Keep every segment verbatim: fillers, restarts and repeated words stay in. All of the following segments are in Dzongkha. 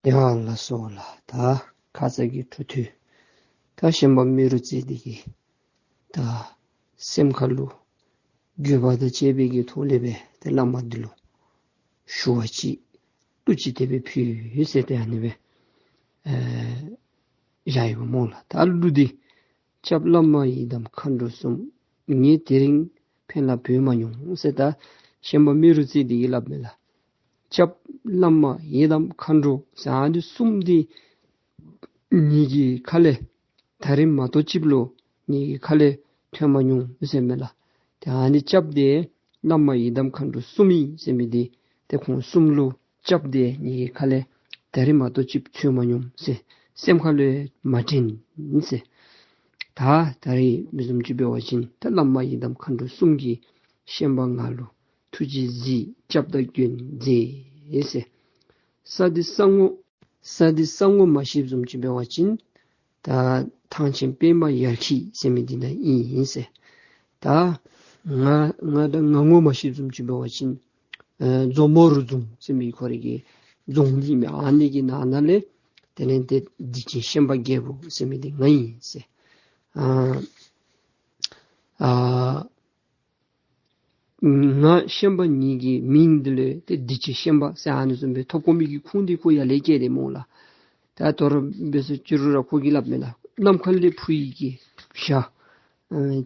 ཡ་ལགས་སོ་ལགས། ད་ཁ་ཙ་གི་འཕྲོ་མཐུད་ད་ཤན་པ་རྨེ་རུ་རྩེ་འདི་གིས་ད་སེམས་ཁ་ལུ་འགྱོད་པ་དང་བཅས་པའི་གི་ཐོག་ལས་སྦེ་ཏེ་བླ་མ་འདི་ལུ་ཞུ་བ་ཅིག་གླུ་ཅིག་དེ་སྦེ་ཕུལ་ཡི་ཟེར་ཏེ་ཨ་ནི་སྦེ་ཨེ་བཞག་ཡོདཔ་སྨོ་ལགས། ད་གླུ་འདི་སྐྱབས་བླ་མ་ཡི་དམ་མཁའ་འགྲོ་གསུམ། ངས་དེ་རིང་ཕན་ལ་བོས་མ་མྱོང་ཟེར། ད་ཤན་པ་རྨེ་རུ་རྩེ་འདི་གིས་སླབ་མས་ལགས། སྐྱབས་བླ་མ་ཡི་དམ་མཁའ་འགྲོ་ཟེར་ཨ་ནི་གསུམ་འདི་ངེ་གི་ཁ་ལས་ད་རིས་མ་གཏོགས་ཅིག་ལུ་ངེ་གི་ཁ་ལས་ཐོན་མ་མྱོང་ཟེར་མས་ལགས། ཏེ་ཨ་ནི་སྐྱབས་འདི་བླ་མ་ཡི་དམ་མཁའ་འགྲོ་གསུམ་ཨིན་ཟེར་མི་འདི་ཏེ་ཁོང་གསུམ་ལུ་སྐྱབས་འདི་ངེ་གི་ཁ་ལས་ད་རིས་མ་གཏོགས་ཅིག་ཐོན་མ་མྱོང་ཟེར། སེམས་ཁ་ལུ་མ་དྲན་ཟེར། ད་ད་རིས་མི་བཟུམ་ཅིག་འབད་བ་ཅིན་ད་བླ་མ་ཡི་དམ་མཁའ་འགྲོ་གསུམ་གྱིས་ཤན་པ་ང་ལུ་ཐུགས་རྗེས་གཟིགས། སྐྱབས་དང་མགོན་མཛད་ཟེར། ས་འདི་ས་ངོ་ས་འདི་ས་ངོ་མ་ཤེསཔ་བཟུམ་ཅིག་འབད་བ་ཅིན་ད་ཐང་ཆེན་པདྨ་ཡར་འཁྱིལ་ཟེར་མི་འདི་ནང་ཨིན་ཟེར། ད་ང་ང་ད་ང་ངོ་མ་ཤེསཔ་བཟུམ་ཅིག་འབད་བ་ཅིན་ཨེ་མཛོ་མོ་རུ་རྫོང་ཟེར་མི་ཁོ་རའི་གི་རྫོང་འདི་མས། ཨ་ནི་གི་ནང་ན་ལས་དེ་ལས་ཏེ་སྡིག་ཅན་ཤན་པ་རྒྱལ་པོ་ཟེར་མི་འདི་ང་ཨིན་ཟེར། ཨ་ཨ་ང་ཤན་པ་ངེ་གི་མིང་འདི་ལུ་ཏེ་སྡིག་ཅན་ཤན་པ་ཟེར་ཨ་ནི་བཟུམ་སྦེ་ཐོབ་དགོ་མི་གི་ཁུངས་འདི་ཁོ་ཡར་ལས་བཀལ་ཏེ་སྨོ་ལགས། ད་དོ་རུང་འབད་ཟེར་ཅི་རུང་ར་ཁོ་གིས་སླབ་མས་ལགས། ནམ་མཁའ་ལས་འཕུར་བའི་གི་བྱ་ཨ་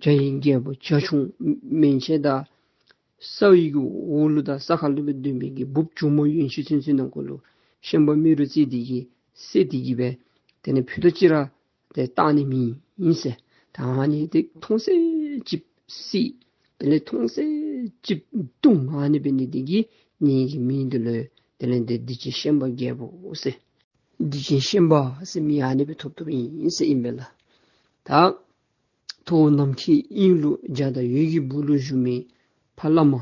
བྱ་ཡི་རྒྱལ་པོ་བྱ་ཁྱུང་མན་ཆད་དང་ས་ཡི་གི་འོག་ལུ་དང་ས་ཁ་ལུ་སྦེ་སྡོད་མི་གི་འབུཔ་གྱོག་མོ་གཡོན་ཕྱི་ཚུན་ཚོད་ནང་འཁོད་ལུ་ཤན་པ་རྨེ་རུ་རྩེ་འདི་གིས་བསད་དེ་གིས་སྦེ་དེ་ལས་ཕུད་རྡོག་ཅིག་ར་ཏེ་བཏང་ནི་མེད་ཨིན་ཟེར། ད་ཨ་ནི་ཏེ་མཐོང་ཚད་ཅིག་བསད། དེ་ལས་མཐོང་ཚད་ཅིག་བརྡུང་། ཨ་ནི་འབད་ནི་འདི་གིས་ངེ་གི་མིང་འདི་ལུ་དེ་ལས་ཏེ་སྡིག་ཅན་ཤན་པ་རྒྱལ་པོ་ཟེར། སྡིག་ཅན་ཤན་པ་ཟེར་མིང་ཨ་ནི་སྦེ་ཐོབ་ཐོབ་ཨིན་ཟེར་ཨིན་པས་ལགས། ད་མཐོ་ནམ་མཁའི་དབྱིངས་ལུ་འཇའ་དང་འོད་ཀྱི་སྦུག་ལུ་བཞུགས་མི་ཕ་བླ་མ་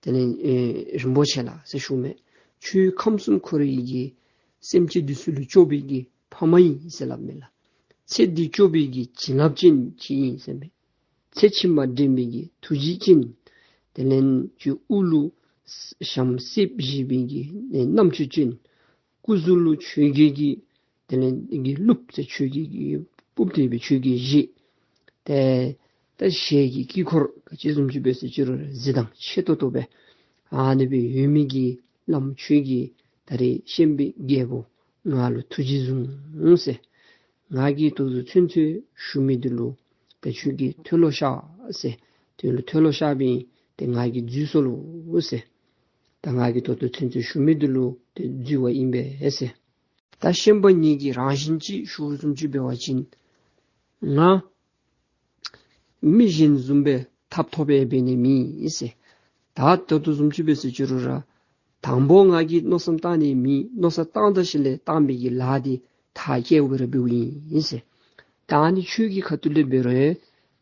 དེ་ལས་ཨེ་རིན་པོ་ཆེ་ལགས་ཟེར་ཞུ་མས། ཁྱོད་ཁམས་གསུམ་འཁོར་བའི་གི་སེམས་ཅན་འདི་ཚུ་ལུ་སྐྱོབ་པའི་གི་ཕ་མ་ཨིན་ཟེར་སླབ་མས་ལགས། ཚེ་འདི་སྐྱོབ་པའི་གི་བྱིན་རླབས་ཅན་ཅིག་ཨིན་ཟེར་མས། ཚེ་ཕྱི་མ་འདྲེན་པའི་གི་ཐུགས་རྗེ་ཅན། དེ་ལས་ཁྱོད་དབུ་ལུ་ཞྭམོ་གསེར་བཞེས་པའི་གི་རྣམ་ཅོ་ཅན། སྐུ་གཟུགས་ལུ་ཆོས་གོས་ཀྱི་དེ་ལས་གི་གླུབས་ཟེར་ཆོས་གོས་ཀྱི་སྤུབས་ཏེ་སྦེ་ཆོས་གོས་བཞེས། ཏེ་ད་ཞལ་གྱི་དཀྱིལ་འཁོར་ག་ཅི་བཟུམ་ཅིག་འབད་ཟེར་ཅི་རུང་ར་གཟི་མདངས་ཆེ་ཏོག་ཏོ་སྦེ་ཨ་ནི་སྦེ་ཡོད་མི་གི་བླམ་ཁྱོད་ཀྱིས་ད་རེས་ཤན་པའི་རྒྱལ་པོ་ང་ལུ་ཐུགས་རྗེས་བཟུང་ཟེར། ང་གིས་ད་ལྟོ་ཚུན་ཚོད་ཞུ་མི་འདི་ལུ་ཏེ་ཁྱོད་ཀྱིས་མཐོལ་ལོ་བཤགས་ཟེར། མཐོལ་ལོ་མཐོལ་ལོ་བཤགས་པས་ཏེ་ང་གིས་འཛོལ་སོ་ལོ་ཟེར། ད་ང་གིས་ད་ལྟོ་ཚུན་ཚོད་ཞུ་མི་འདི་ལུ་ཏེ་འཛོལ་བ་ཨིན་པས་ཟེར། ད་ཤན་པ་ངེ་གི་རང་བཞིན་ཅིག་ཞུ་བཟུམ་ཅིག་འབད་བ་ཅིན་ང་མི་གཞན་བཟུམ་སྦེ་ཐབ་ཐོབ་སྦེ་འབད་ནི་མེད་ཟེར། ད་ད་ལྟོ་བཟུམ་ཅིག་འབད་ཟེར་ཅི་རུང་ར་དང་པོ་ང་གིས་མནོ་བསམ་བཏང་ནི་མེད། མནོ་བསམ་བཏང་ད་ཞིནམ་ལས་བཏང་མི་གི་ལཱ་འདི་མཐར་སྐྱེལཝ་ར་འབདཝ་ཨིན་ཟེར། ད་ཨ་ནི་ཁྱོད་ཀྱི་ཁ་ཐུག་ལས་འབད་རུང་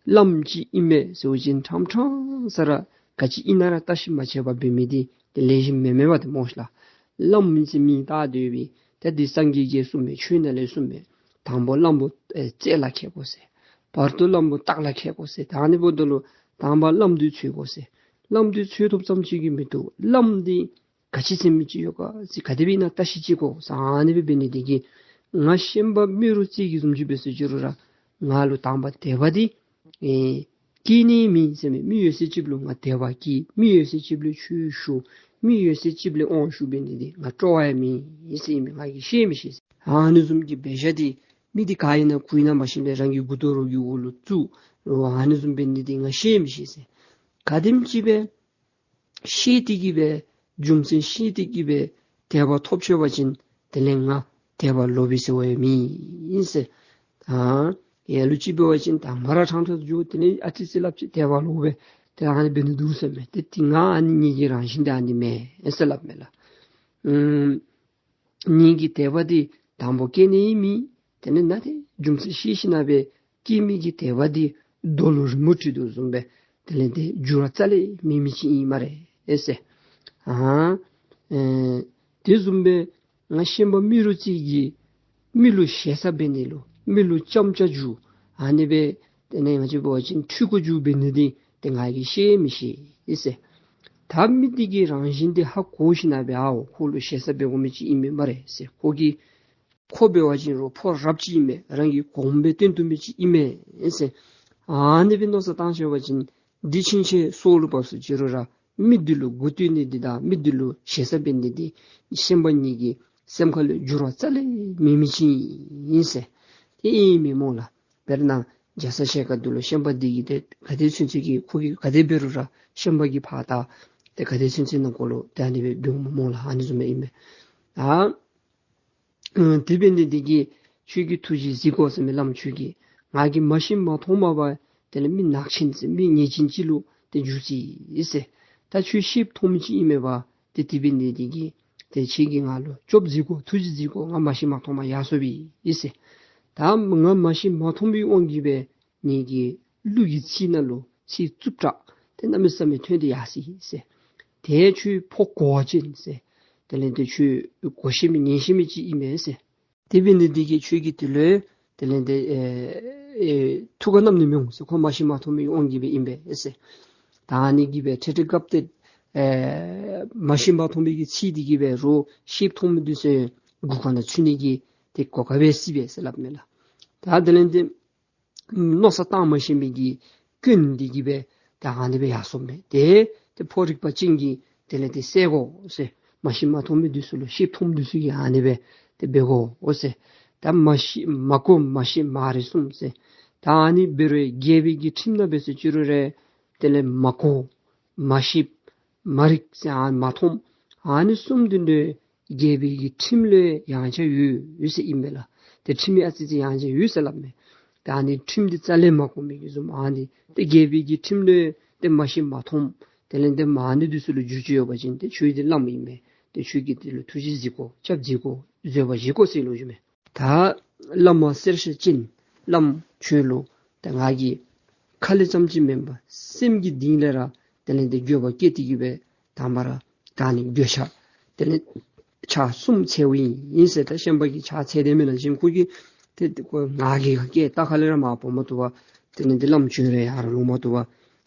བླམ་ཅིག་ཨིན་མས་ཟེར་བ་ཅིན་ཕྲང་ཕྲང་ས་ར་ག་ཅི་ཨིན་ན་ར་བརྟག་ཞིབ་མ་བྱས་པར་འབད་མི་འདི་ཏེ་ལེགས་ཤོམ་མེན་མས་པ་ཏེ་སྨོ་ཤ་ལགས། བླམ་ཟེར་མིང་བཏགས་སྡོད་པའི་ད་འདི་སངས་རྒྱས་ཀྱིས་གསུངས་མས། ཆོས་ནང་ལས་གསུངས་མས། དང་པོ་བླམ་པོ་ཨེ་རྩད་ལ་འཁེལ་དགོ་ཟེར། བར་དུ་བླམ་པོ་ལྟག་ལ་འཁེལ་དགོ་ཟེར། ད་ཨ་ནི་འབདཝ་ད་ལུ་དང་པ་བླམ་འདི་འཚོལ་དགོ་ཟེར། བླམ་འདི་འཚོལ་ཐོབ་ཙམ་ཅིག་གིས་མི་བཏུབ། བླམ་འདི་ག་ཅི་ཟེར་མི་ཅིག་ཡོད་ག་ཟེར་ག་དེ་སྦེ་ཨིན་ན་བརྟག་ཞིབ་ཅིག་དགོ་ཟེར། ཨ་ནི་སྦེ་འབད་ནི་འདི་གིས་ང་ཤན་པ་རྨེ་རུ་རྩེ་གི་བཟུམ་ཅིག་འབད་ཟེར་ཅི་རུང་ར་ང་ལུ་དང་པ་དད་པ་འདི་ཨེ་སྐྱེ་ནི་མེད་ཟེར་མས། མི་ཡོད་ཚད་ཅིག་ལུ་ང་དད་པ་སྐྱེ། མི་ཡོད་ཚད་ཅིག་ལུ་ཆོས་ཞུ། མི་ཡོད་ཚད་ཅིག་ལུ་དབང་ཞུ་འབད་ནི་འདི་ང་སྤྲོ་བ་ཡང་མེད་ཟེར་ཨིན་མས། ང་གིས་ཤེས་མི་ཤེས་ཟེར། ཨ་ནི་བཟུམ་གྱི་འབད་བཞག་འདི་མི་འདི་ག་ཨིན་ན་གུ་ཨིན་ན་མ་ཤེས་པར་རང་གི་མགུ་ཏོ་རོགས་ཀྱི་འོག་ལུ་བཙུགས་རོགས་ཨ་ནི་བཟུམ་འབད་ནི་འདི་ང་ཤེས་མི་ཤེས་ཟེར། ག་དེམ་ཅིག་སྦེ་ཤེས་ཏེ་གིས་སྦེ་རྒྱུ་མཚན་ཤེས་ཏེ་གིས་སྦེ་དད་པ་ཐོབ་ཆོག་པ་ཅིན་དེ་ལས་ང་དད་པ་ལོག་པའི་ཟེར་བ་ཡང་མེད་ཟེར། ཨ་ཡ་ལུ་ཅིག་འབད་བ་ཅིན་དང་པ་ར་ཕྲང་ཕྲང་འགྱོ། དེ་ལས་ཨ་ཙི་ཅིག་སླབ་ཅི། དད་པ་ལོག་པས། ཏེ་ཨ་ནི་འབད་ནི་འདུག་ཟེར་མས། ཏེ་ཏེ་ང་ཨ་ནི་ངེ་གི་རང་བཞིན་འདི་ཨ་ནི་མས་ཟེར་སླབ་མས་ལགས། ཨམ་ངེ་གི་དད་པ་འདི་དང་པོ་སྐྱེ་ནི་མེད། དེ་ལས་ནཱ་ཏེ་རྒྱུ་མཚན་ཤེས་ཞིནམ་ལས་སྦེ་སྐྱེ་མི་གི་དད་པ་འདི་རྡོ་ལུ་རི་མོ་བྲིས་དོ་བཟུམ་སྦེ་དེ་ལས་ཏེ་འགྱུར་བ་རྩ་ལས་མེད་མི་ཅིག་ཨིན་སྨ་རེ་ཟེར། ཨ་ཨེ་དེ་བཟུམ་སྦེ་ང་ཤན་པ་རྨེ་རུ་རྩེ་གིས་མི་ལུ་ཞེ་ས་འབད་ནི་ལུ་མི་ལུ་ཅམ་ཅ་འགྱུར་ཨ་ནི་སྦེ་དེ་ལས་ང་བཅས་འབད་བ་ཅིན་འཁྲུལ་འཁོར་འགྱུར་འབད་ནི་འདི་ཏེ་ང་གིས་ཤེས་མི་ཤེས་ཟེར། ད་ ད་མི་འདི་གིས་རང་བཞིན་འདི་ཧ་གོ་ཞིནམ་ལས་ཨའོ་ཁོ་ལུ་ཞེ་ས་འབད་དགོ་མི་ཅིག་ཨིན་མས་སྨ་རེ་ཟེར། ཁོ་གིས་ཁོ་འབད་བ་ཅིན་རོགས་ཕོ་རབ་ཅིག་ཨིན་མས། རང་གི་གོངམ་སྦེ་བསྟེན་བཏུབ་མི་ཅིག་ཨིན་མས་ཟེར། ཨ་ནི་སྦེ་མནོ་བསམ་བཏང་ཤེས་པ་ཅིན་འདི་ཕྱིན་ཆད་སྲོག་ལུ་བབས་སུ་ཅི་རུང་ར་མི་འདི་ལུ་མགུ་བཏུད་ནི་འདི་དང་མི་འདི་ལུ་ཞེ་ས་འབད་ནི་འདི་ཤན་པ་གཉིས་ཀྱི་སེམས་ཁ་ལུ་འགྱུར་བ་རྩ་ལས་མེད་མི་ཅིག་ཨིན་ཟེར། དེ་ཨིན་མས་སྨོ་ལགས། དཔེར་ན་རྒྱ་ཚ་ཞལ་དཀར་འདི་ལུ་ཤན་པ་འདི་གིས་ཏེ་ག་དེ་ཚུན་ཚོད་ཀྱི་ཁོ་གིས་ག་དེ་འབད་རུང་ར་ཤན་པ་གིས་ཕར་ད་ཏེ་ག་དེ་ཚུན་ཚོད་ནང་འཁོད་ལུ་ཏེ་ཨ་ནི་སྦེ་འབདཝ་སྨོ་ལགས། ཨ་ནི་བཟུམ་སྦེ་ཨིན་མས། ཨ་ཨ་དེ་འབད་ནི་འདི་གིས་ཁྱོད་ཀྱིས་ཐུགས་རྗེ་གཟིགས་དགོ་ཟེར་མས། བླམ་ཁྱོད་ཀྱིས་ང་གིས་མ་ཤེས་མ་མཐོང་མ་པ་དེ་ལས་མི་ནག་ཅན་ཟེར་མི་ཉེས་ཅན་ཅིག་ལུ་ཏེ་འགྱུར་ཅི་ཟེར། ད་ཁྱོད་ཤེསཔ་མཐོངམ་ཅིག་ཨིན་མས་པ། ཏེ་དེ་འབད་ནི་འདི་གིས་ཏེ་ཁྱོད་ཀྱིས་ང་ལུ་སྐྱབས་གཟིགས་དགོ། ཐུགས་རྗེ་གཟིགས་དགོ། ང་མ་ཤེས་མ་མཐོང་མ་ཡར་སོཔ་ཨིན་ཟེར། ད་ང་མ་ཤེས་མ་མཐོང་པའི་དབང་གིས་སྦེ་ངེ་གི་གླུ་གི་ཚིག་ནང་ལུ་ཚིག་རྩུབ་དྲགས་ཏེ་གནམ་མེད་ས་མེད་ཐོན་ཏེ་ཡར་སོ་ཡི་ཟེར། ཏེ་ཁྱོད་ཕོ་གོ་བ་ཅན་ཟེར། དེ་ལས་ཏེ་ཁྱོད་གོ་ཤེས་མི་ཉན་ཤེས་མི་ཅིག་ཨིན་མས་ཟེར། དེ་འབད་ནི་འདི་གིས་ཁྱོད་ཀྱིས་དེ་ལུ་དེ་ལས་ཏེ་ཨེ་ཨེ་ཐུགས་ཁར་བསྣམས་ནི་མི་འོང་ཟེར། ཁོ་མ་ཤེས་མ་མཐོང་མི་དབང་གིས་སྦེ་ཨིན་པས་ཟེར། ད་ཨ་ནི་གིས་སྦེ་ཁྲེ་ཁྲེ་སྐབས་ཏེ་ཨེ་མ་ཤེས་མ་མཐོང་མི་གི་ཚིག་འདི་གིས་སྦེ་རོགས་ཤེསཔ་མཐོང་མི་འདི་ཚུ་མགུ་ཁ་ནང་ཚུད་ནི་གི་ཏེ་གོ་སྐབས་སྦེ་སྲིད་པས་ཟེར་སླབ་མས་ལགས། ད་དེ་ལས་ཏེ་མནོ་བསམ་བཏང་མ་ཤེས་མི་གི་སྐྱོན་འདི་གིས་སྦེ་ད་ཨ་ནི་སྦེ་ཡར་སོཔ་མས། ཏེ་ཏེ་ཕོ་རིག་པ་ཅན་གྱིས་དེ་ལས་ཏེ་སེལ་དགོ་ཟེར། མ་ཤེས་མ་མཐོང་མི་འདི་ཚུ་ལུ་ཤེསཔ་མཐོངམ་འདི་ཚུ་གིས་ཨ་ནི་སྦེ་ཏེ་འབད་དགོ་ཟེར། ད་མ་ཤེས་མ་གོ་མ་ཤེས་མ་རིག་གསུམ་ཟེར། ད་ཨ་ནི་འབད་རུང་རྒྱལ་པོའི་གི་ཁྲིམས་ནང་འབད་སོ་ཅི་རུང་ར་དེ་ལས་མ་གོ་མ་ཤེས་མ་རིག་ཟེར་ཨ་མ་མཐོང་ཨ་ནི་གསུམ་འདི་ལུ་རྒྱལ་པོའི་གི་ཁྲིམས་ལུ་ཡང་ཆ་ཡོད་ཡོད་ཟེར་ཨིན་མས་ལགས། ཏེ་ཁྲིམས་ཡང་ཨ་ཙི་ཅིག་ཡང་ཆ་ཡོད་ཟེར་སླབ་མས། ད་ཨ་ནི་ཁྲིམས་འདི་རྩ་ལས་མ་གོ་མི་གི་བཟུམ་ཨ་ནི་ཏེ་རྒྱལ་པོའི་གི་ཁྲིམས་ལུ་ཏེ་མ་ཤེས་མ་མཐོང་དེ་ལས་ཏེ་མ་ཨ་ནི་འདི་ཚུ་ལུ་འགྱུར་ཅི་ཡོད་པ་ཅིན་ཏེ་ཁྱོད་འདི་བླམ་ཨིན་མས། ཏེ་ཁྱོད་ཀྱིས་དེ་ལུ་ཐུགས་རྗེ་གཟིགས་དགོ། སྐྱབས་གཟིགས་དགོ། བཟོད་པ་བཞེས་དགོ་ཟེར་ལོ་ཞུ་མས། ད་བླ་མ་གསེར་ཞྭ་ཅན་བླམ་ཁྱོད་ལུ་ད་ང་གིས་ཁ་ལས་ཙམ་ཅིག་མེན་པར་སེམས་ཀྱི་གཏིང་ལས་ར་དེ་ལས་ཏེ་འགྱོད་པ་སྐྱེས་ཏེ་གིས་སྦེ་དང་པ་ར་ད་ཨ་ནི་འགྱོད་བཤགས་དེ་ལས་ཕྱག་གསུམ་འཚལཝ་ཨིན་ཟེར། ད་ཤན་པ་གིས་ཕྱག་འཚལ་དེས་མེན་ན་ཞིནམ་ཁོ་གིས་ཏེ་ཏེ་ཁོ་ངག་གིས་ཁ་སྐད་ད་ཁ་ལས་ར་མར་འབོ་མ་བཏུབ་པར་དེ་ལས་ཏེ་བླམ་ཁྱོད་ར་ཡར་ལོང་མ་བཏུབ་པར་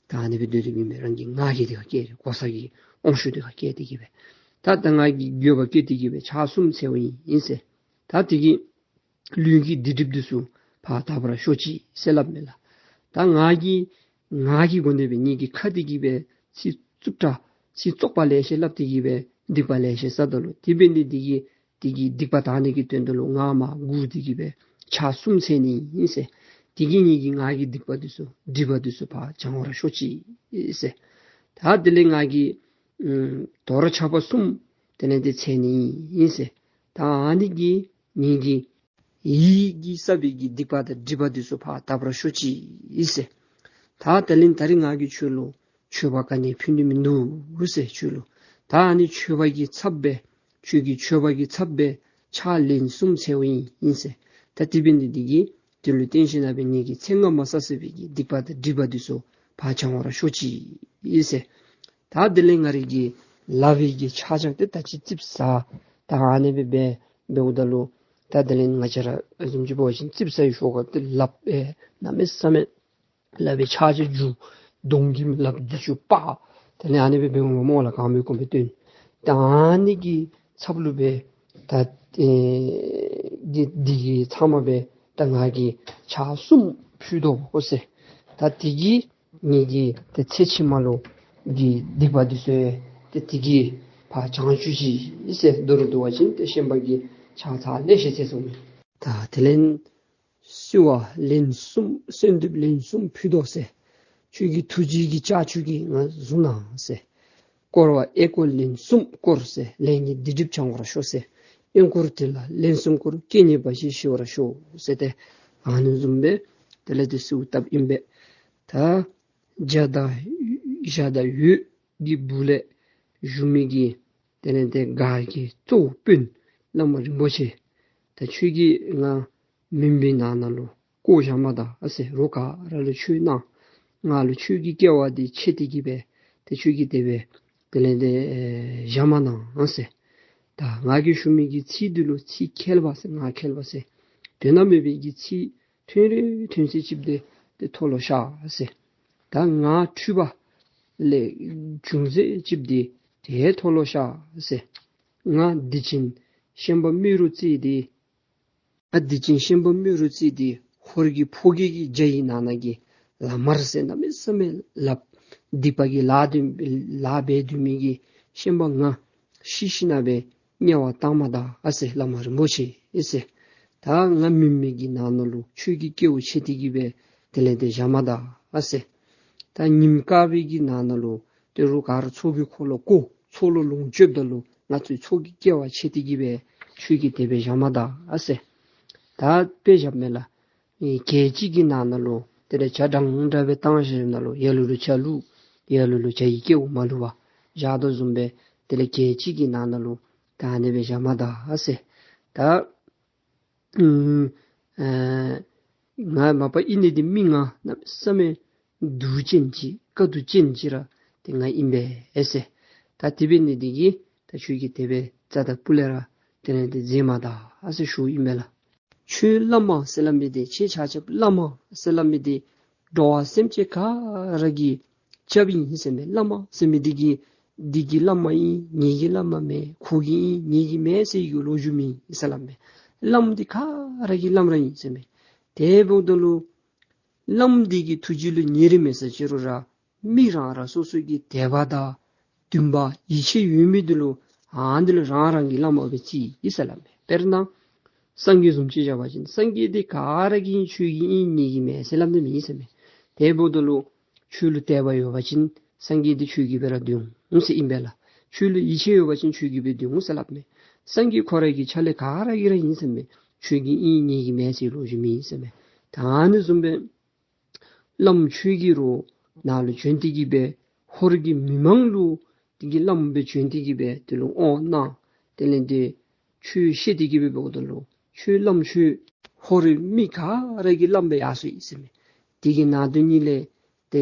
ད་ཨ་ནི་སྦེ་སྡོད་དེ་མེན་པར་རང་གི་ངག་གིས་དེ་ཁ་སྐད་རེ་གོ་ས་གི་དབང་ཞུ་དེ་ཁ་སྐད་དེ་གིས་སྦེ་ད་ད་ང་གིས་འགྱོད་པ་སྐྱེས་ཏེ་གིས་སྦེ་ཕྱག་གསུམ་འཚལཝ་ཨིན་ཟེར། ད་དེ་གིས་ལུས་ཀྱི་སྡིག་སྒྲིབ་འདི་ཚུ་ཕར་དག་པར་ཤོག་ཅིག་ཟེར་སླབ་མས་ལགས། ད་ང་གིས་ང་གི་སྒོ་ནས་སྦེ་ངེ་གི་ཁ་འདི་གིས་སྦེ་ཚིག་རྩུབ་དྲགས་ཚིག་བཙོག་པ་ལེ་ཤ་སླབ་སྟེ་གིས་སྦེ་སྡིག་པ་ལེ་ཤ་བསགས་ད་ལོ། དེ་འབད་ནི་འདི་གིས་དེ་གི་སྡིག་པ་དག་ནི་གི་དོན་དུ་ལུ་ང་མར་སྒུག་སྟེ་གིས་སྦེ་ཕྱག་གསུམ་འཚལ་ནི་ཨིན་ཟེར། དེ་གིས་ངེ་གི་ངག་གི་སྡིག་པ་འདི་ཚུ་སྒྲིབ་པ་འདི་ཚུ་ཕར་བྱང་བར་ཤོག་ཅིག་ཟེར། ད་དེ་ལས་ང་གིས་ཨམ་དོ་རུང་ཕྱག་པ་གསུམ་དེ་ལས་ཏེ་འཚལ་ནི་ཨིན་ཟེར། ད་ཨ་ནི་གིས་ངེ་གི་ཡིད་ཀྱིས་བསགས་པའི་གི་སྡིག་པ་དང་སྒྲིབ་པ་འདི་ཚུ་ཕར་དག་པར་ཤོག་ཅིག་ཟེར། ད་དེ་ལས་ད་རིས་ང་གིས་ཁྱོད་ལུ་མཆོད་པ་ག་ནི་ཕུལ་ནི་མིན་འདུག་ཟེར། ཁྱོད་ལུ་ད་ཨ་ནི་མཆོད་པ་གི་ཚབ་སྦེ་ཁྱོད་ཀྱི་མཆོད་པ་གི་ཚབ་སྦེ་ཕྱག་ལན་གསུམ་འཚལཝ་ཨིན་ཟེར། ད་དེ་འབད་ནི་འདི་གིས་དེ་ལུ་བརྟེན་ཞིནམ་ལས་ངེ་གི་ཚེ་སྔ་མ་བསགས་བསགས་པའི་གི་སྡིག་པ་དང་སྒྲིབ་པ་འདི་ཚུ་ཕར་བྱང་བར་ཤོག་ཅིག་ཟེར། ད་དེ་ལས་ང་རའི་གི་ལག་པའི་གི་ཕྱག་རྒྱ་འདི་ད་ཅི་ཙིགཔ་ཟ། ད་ཨ་ནི་སྦེ་འབད་འབདཝ་ད་ལུ་ད་དེ་ལས་ང་བཅས་ར་བཟུམ་ཅིག་འབད་བ་ཅིན་ཙིགཔ་ཟ་བའི་ཤུལ་ཁར་ཏེ་ལགཔ་ཨེ་གནམ་མེད་ས་མེད་ལག་པའི་ཕྱག་རྒྱ་འགྱུར། གདོང་གི་ལགཔ་འདི་ཚུ་པག། དེ་ལས་ཨ་ནི་སྦེ་འབདཝ་སྨོ་ལགས། གང་མི་གོ་མི་སྟོན། ད་ཨ་ནི་གི་ཚབ་ལུ་སྦེ་ད་ཨེ་འདི་འདི་གི་ཚབ་མ་སྦེ་ད་ང་གིས་ཕྱག་གསུམ་ཕུལ་དོ་ཟེར། ད་དེ་གིས་ངེ་གི་ཏེ་ཚེ་ཕྱི་མ་ལུ་གི་སྡིག་པ་འདི་ཚུ་ཏེ་དེ་གིས་ཕར་བྱང་བཅུག་ཅིག་ཟེར། མདོར་བསྡུ་བ་ཅིན་ཏེ་ཤན་པ་གིས་ཕྱག་ཚར་ལེ་ཤ་འཚལ་སོང་མས། ད་དེ་ལས་གསོལ་བ་ལན་གསུམ་གསོལ་འདེབས་ལན་གསུམ་ཕུལ་དོ་ཟེར། ཁྱོད་ཀྱི་ཐུགས་རྗེ་གི་ལྕགས་ཀྱུས་ཀྱིས་ང་བཟུང་གནང་ཟེར། བསྐོར་བ་ཨེ་བསྐོར་ལན་གསུམ་བསྐོར་ཟེར། ལས་ངན་སྡིག་སྒྲིབ་བྱང་བར་ཤོག་ཟེར། གཡོག་འཁོར་དེ་ལ་ལན་གསུམ་བསྐོར། རྐྱེན་ངན་འབའ་ཞིག་ཞི་བར་ཤོག་ཟེར། ཏེ་ཨ་ནི་བཟུམ་སྦེ་དེ་ལས་ཏེ་གསོལཝ་བཏབ་ཨིན་པས། ད་བྱ་དང་བྱ་དང་འོད་ཀྱི་སྦུག་ལས་བཞུགས་མི་གི་དེ་ལས་ཏེ་སྒར་གྱི་གཙོ་བོ་དཔོན་བླ་མ་རིན་པོ་ཆེ། ད་ཁྱོད་ཀྱིས་ང་མུན་པའི་ནང་ན་ལུ་བཀོ་བཞག་མ་ད་ཨ་ཟེར། རོགས་ག་ར་ལུ་ཆོས་གནང་། ང་ལུ་ཁྱོད་ཀྱི་སྐལ་བ་འདི་ཆེ་སྟེ་གིས་སྦེ་ཏེ་ཁྱོད་ཀྱིས་དེ་སྦེ་དེ་ལས་ཏེ་ཨེ་བཞག་མ་གནང་ཨ་ཟེར། ད་ང་གིས་ཞུ་མི་གི་ཚིག་འདི་ལུ་ཚིག་ཁེལ་བ་ཟེར། ངག་ཁེལ་བ་ཟེར། དོན་དག་མེད་པའི་གི་ཚིག་ཐོན་རེ་ཐོན་ཚད་ཅིག་འདི་ཏེ་མཐོལ་ལོ་བཤགས་ཟེར། ད་ང་འཁྲུལ་པ་ ལས་ཅུང་ཟད་ཅིག་འདི་དེ་མཐོལ་ལོ་བཤགས་ཟེར། ང་འདི་ཕྱིན་ཤན་པ་རྨེ་རུ་རྩེ་འདི་ཨ་འདི་ཕྱིན་ཤན་པ་རྨེ་རུ་རྩེ་འདི་ཧོར་གྱི་ཕོ་རྒྱས་ཀྱི་རྒྱ་ཡི་ནང་ན་གི་ལག་དམར་ཟེར་གནམ་མེད་ས་མེད་ལགཔ་སྡིག་པ་གི་ལཱ་འདི་ལཱ་འབད་སྡོད་མི་གི་ཤན་པ་ང་ཤི་ཞིནམ་ལས་དམྱལ་བ་བཏང་མ་ད་ཨ་ཟེར། བླ་མ་རིན་པོ་ཆེ་ཨེ་ཟེར། ད་ང་མི་མེད་ཀྱི་ནང་ན་ལུ་ཆོས་ཀྱི་སྐལཝ་ཆད་དེ་གི་སྦེ་དེ་ལས་དེ་བཞག་མ་ད་ཨ་ཟེར། ད་ཉིམ་དཀར་པོའི་གི་ནང་ན་ལུ་ཏེ་རུ་ག་ར་ཚོགས་ཀྱི་འཁོར་ལོ་བསྐོར་ཚོགས་ལུ་ལོངས་སྤྱོདཔ་ད་ལུ་ང་ཚོའི་ཚོགས་ཀྱི་སྐལ་བ་ཆད་དེ་གི་སྦེ་ཆོས་ཀྱི་དེ་སྦེ་བཞག་མ་ད་ཨ་ཟེར། ད་དཔེ་བཞགཔ་མས་ལགས། ཨེ་གྱལ་ཅིག་གི་ནང་ན་ལུ་དེ་ལས་ཇ་འདྲན་འདྲ་སྦེ་བཏང་ཞིནམ་ལས་ཡར་ལུ་ལུ་ཇ་བླུགས། ཡར་ལུ་ལུ་ཇ་ཡི་སྐལཝ་མ་བླུགས་པར་བཞག་དོ་བཟུམ་སྦེ་དེ་ལས་གྱལ་ཅིག་གི་ནང་ན་ལུ་ད་ཨ་ནི་སྦེ་བཞག་མ་ད་ཨ་ཟེར། ད་ཨུམ་ཨེ་ང་མ་པ་ཨིན་ནི་འདི་མི་ང་གནམ་མེད་ས་མེད་སྡུག་ཅན་ཅིག་དཀའ་སྡུག་ཅན་ཅིག་ར་ཏེ་ང་ཨིན་པས་ཨེ་ཟེར། ད་དེ་འབད་ནི་འདི་གིས་ད་ཁྱོད་ཀྱིས་དེ་སྦེ་རྩ་དང་སྤུ་ལས་ར་དེ་ལས་དེ་མཛད་མ་ད་ཨ་ཟེར་ཞུཝ་ཨིན་པས་ལགས། ཁྱོད་བླ་མ་ཟེར་སླབ་མི་འདི་ཁྱེད་ཆ་ཁྱབ་བླ་མ་ཟེར་སླབ་མི་འདི་འགྲོ་བ་སེམས་ཅན་ག་ར་གི་སྐྱབས་ཨིན་ཟེར་མས། བླ་མ་ཟེར་མི་འདི་གིས་འདི་གི་བླ་མ་ཨིན་ངེ་གི་བླ་མ་མེན། ཁོ་གི་ཨིན་ངེ་གི་མེན་ཟེར་གྱི་ལོ་རྒྱུས་མེད་ཟེར་སླབ་མས། བླམ་འདི་ག་ར་གི་བླམ་ར་ཨིན་ཟེར་མས། དེ་འབདཝ་ད་ལུ་བླམ་འདི་གི་ཐུགས་རྗེ་ལུ་ཉེ་རིང་མེད་ཟེར་ཅི་རུང་ར་མི་རང་རང་སོ་སོ་གི་དད་པ་དང་འདུན་པ་ཡིད་ཆེས་ཡོད་མི་འདི་ལུ་ཨ་ནི་འདི་ལུ་རང་རང་གི་བླ་མ་སྦེ་བརྩི་ཡི་ཟེར་སླབ་མས། དཔེར་ན་སངས་རྒྱས་བཟུམ་ཅིག་བཞག་པ་ཅིན་སངས་རྒྱས་འདི་ག་ར་གིས་ཁྱོད་ཀྱི་ཨིན་ངེ་གི་མེན་ཟེར་སླབ་ནི་མེད་ཟེར་མས། དེ་འབདཝ་ད་ལུ་ཁྱོད་ལུ་དད་པ་ཡོད་པ་ཅིན་སངས་རྒྱས་འདི་ཁྱོད་ཀྱི་སྦེ་ར་སྡོད་འོང་ཟེར་ཨིན་པས་ལགས། ཁྱོད་ལུ་ཡིད་ཆེས་ཡོད་པ་ཅིན་ཁྱོད་ཀྱི་སྦེ་སྡོད་འོང་ཟེར་སླབ་མས། སངས་རྒྱས་ཁོ་ར་གི་ཆ་ལས་ག་ར་གི་ར་ཨིན་ཟེར་མས། ཁྱོད་ཀྱི་ཨིན་ངེ་གི་མེན་ཟེར་ལོ་རྒྱུས་མེད་ཟེར་མས། ད་ཨ་ནི་བཟུམ་སྦེ་བླམ་ཁྱོད་ཀྱིས་རོགས་ནཱ་ལུ་བྱོན་ཏེ་གི་སྦེ་ཧོར་གྱི་མི་མང་ལུ་དེ་གི་བླམ་སྦེ་བྱོན་ཏེ་གི་སྦེ་དེ་ལུ་དབང་གནང་། དེ་ལས་དེ་ཆོས་བཤད་དེ་གི་སྦེ་འབདཝ་ད་ལུ་ཁྱོད་བླམ་ཁྱོད་ཧོར་རི་མི་ག་ར་གི་བླམ་སྦེ་ཡར་སོང་ཡི་ཟེར་མས། དེ་གི་ནང་དོན་ཉིད་ལས་ཏེ་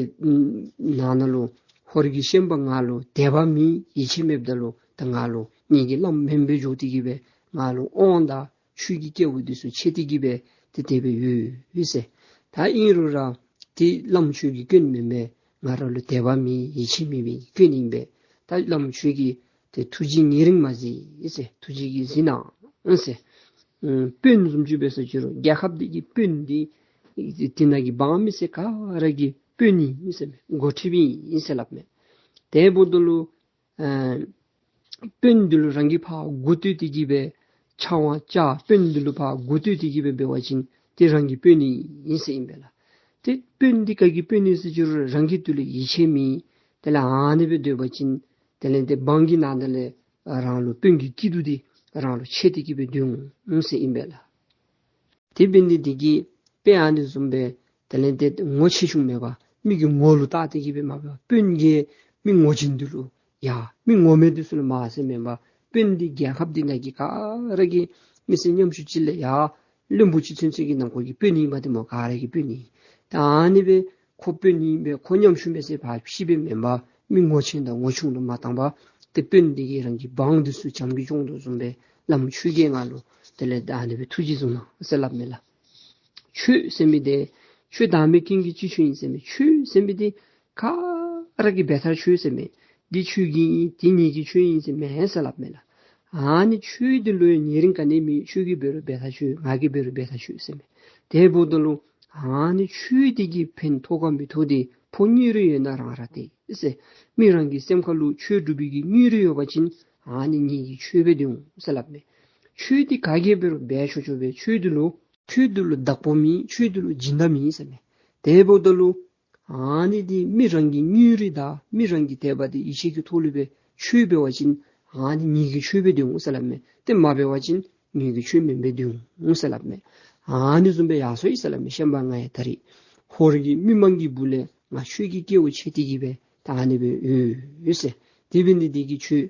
ནང་ན་ལུ་ཧོར་གྱི་ཤན་པ་ང་ལུ་དད་པ་མེད་ཡིད་ཆེས་མེདཔ་ད་ལུ་ད་ང་ལུ་ངེ་གི་བླམ་མེན་སྦེ་འགྱོ་སྟེ་གི་སྦེ་ང་ལུ་དབང་དང་ཆོས་ཀྱི་སྐལཝ་འདི་ཚུ་ཆད་དེ་གི་སྦེ་ཏེ་དེ་སྦེ་ཡོད་ཡོད་ཟེར། ད་ཨིན་རུང་ར་ཏེ་བླམ་ཁྱོད་ཀྱི་སྐྱོན་མེན་མས། ང་ར་ལུ་དད་པ་མེད་ཡིད་ཆེས་མེད་པའི་སྐྱོན་ཨིན་པས། ད་བླམ་ཁྱོད་ཀྱིས་ཏེ་ཐུགས་རྗེ་ཉེ་རིང་མ་གཟིགས་ཟེར། ཐུགས་རྗེ་གིས་གཟིགས་གནང་ཟེར། ཨུམ་དཔོན་བཟུམ་ཅིག་འབད་ཟེར་ཅི་རུང་རྒྱལ་ཁབ་འདི་གི་དཔོན་འདི་དེ་ནང་གི་འབངས་མི་སེར་ག་ར་གི་དཔོན་ཨིན་ཟེར་མས། འགོ་ཁྲིདཔ་ཨིན་ཟེར་སླབ་མས། དེ་འབདཝ་ད་ལུ་ཨ་དཔོན་འདི་ལུ་རང་གིས་ཕར་མགུ་བཏོད་དེ་གི་སྦེ་ཕྱག་དབང་བཅར། དཔོན་འདི་ལུ་ཕར་མགུ་བཏོད་དེ་གི་སྦེ་འབད་བ་ཅིན་ཏེ་རང་གི་དཔོན་ཨིན་ཟེར་ཨིན་པས་ལགས། ཏེ་དཔོན་འདི་ག་གི་དཔོན་ཨིན་ཟེར་ཅི་རུང་རང་གིས་དེ་ལུ་ཡིད་ཆེས་མེད། དེ་ལས་ཨ་ནི་སྦེ་སྡོད་པ་ཅིན་དེ་ལས་ཏེ་འབངས་ཀྱི་ནང་ན་ལས་རང་ལུ་དཔོན་གྱི་སྐྱིད་སྡུག་འདི་རང་ལུ་ཆད་དེ་གི་སྦེ་སྡོད་འོང་ཟེར་ཨིན་པས་ལགས། དེ་འབད་ནི་འདི་གིས་དཔེ་ཨ་ནི་བཟུམ་སྦེ་དེ་ལས་ཏེ་ངོ་ཆེ་ཆུང་མེད་པར་མི་གི་ངོ་ལུ་བལྟ་སྟེ་གི་སྦེ་མ་འབད་བར་དཔོན་གྱིས་མི་ངོ་ཆེན་འདི་ལུ་ཡ་མི་ངོ་མེད་འདི་ཚུ་ལུ་མ་ཟེར་མེན་པར་དཔོན་འདི་རྒྱལ་ཁབ་འདི་ནང་གི་ག་ར་གི་མི་སེར་ཉམ་ཆུང་ཅིག་ལས་ཡ་བློན་པོ་ཅིག་ཚུན་ཚོད་ཀྱི་ནང་འཁོད་ཀྱི་དཔོན་ཨིན་པ་ཏེ་མོ་ག་ར་གི་དཔོན་ཨིན། ད་ཨ་ནི་སྦེ་ཁོ་དཔོན་ཨིན་པས་ཁོ་ཉམ་ཆུང་མས་ཟེར་ཕར་ཕྱི་སྦེ་མེན་པར་མི་ངོ་ཆེན་དང་ངོ་ཆུང་ལུ་མ་བཏང་པར་ཏེ་དཔོན་འདི་གིས་རང་གི་འབངས་འདི་ཚུ་བྱམས་ཀྱིས་སྐྱོང་དོ་བཟུམ་སྦེ་བླམ་ཁྱོད་ཀྱིས་ང་ལུ་དེ་ལས་ད་ཨ་ནི་སྦེ་ཐུགས་རྗེ་བཟུང་གནང་ཟེར་སླབ་མས་ལགས། ཁྱོད་ཟེར་མི་འདི་ཁྱོད་བདག་མེད་ཀུན་གྱི་སྤྱི་ཁྱོད་ཨིན་ཟེར་མས། ཁྱོད་ཟེར་མི་འདི་ག་ར་གི་འབད་ཐག་ཆོད་ཟེར་མས། འདི་ཁྱོད་ཀྱི་ཨིན་འདི་ངེ་གི་ཆོས་ཨིན་ཟེར་མེན་ཟེར་སླབ་མས་ལགས། ཨ་ནི་ཁྱོད་འདི་ལུ་ཡང་ཉེ་རིང་ག་ནི་མེད། ཁྱོད་ཀྱིས་འབད་རུང་འབད་ཐག་ཆོད། ང་གིས་འབད་རུང་འབད་ཐག་ཆོད་ཟེར་མས། དེ་འབདཝ་ད་ལུ་ཨ་ནི་ཁྱོད་འདི་གིས་ཕན་ཐོགས་ག་མི་ཐོགས་འདི་ཕོ་གཉིས་རེ་ཡོད་ན་རང་ར་བདེ་ཟེར། མི་རང་གི་སེམས་ཁ་ལུ་ཆོས་སྒྲུབ་པའི་གི་གཉིས་རེ་ཡོད་པ་ཅིན་ཨ་ནི་ངེ་གི་ཆོས་སྦེ་སྡོད་འོང་ཟེར་སླབ་མས། ཁྱོད་འདི་ག་གིས་འབད་རུང་འབད་ཆོག་ཆོག་སྦེ་ཁྱོད་འདི་ལུ་ཁྱོད་འདི་ལུ་བདག་པོ་མེད། ཁྱོད་འདི་ལུ་སྦྱིན་བདག་མེད་ཟེར་མས། དེ་འབདཝ་ད་ལུ་ཨ་ནི་འདི་མི་རང་གི་སྙིང་རུས་དང་མི་རང་གི་དད་པ་འདི་ཡིད་ཆེས་ཀྱི་ཐོག་ལུ་སྦེ་ཆོས་འབད་བ་ཅིན་ཨ་ནི་ངེ་གི་ཆོས་སྦེ་སྡོད་འོང་ཟེར་སླབ་མས། ཏེ་མ་འབད་བ་ཅིན་ངེ་གི་ཆོས་མེན་པར་སྡོད་འོང་ཟེར་སླབ་མས། ཨ་ནི་བཟུམ་སྦེ་ཡར་སོང་ཡི་ཟེར་སླབ་མས། ཤན་པ་ང་ཡང་ད་རིས་ཧོར་གྱི་མི་མང་གི་སྦུག་ལས་ང་ཆོས་ཀྱི་སྐལཝ་ཆད་དེ་གི་སྦེ་ད་ཨ་ནི་སྦེ་ཡོད་ཟེར། དེ་འབད་ནི་འདི་གིས་ཁྱོད་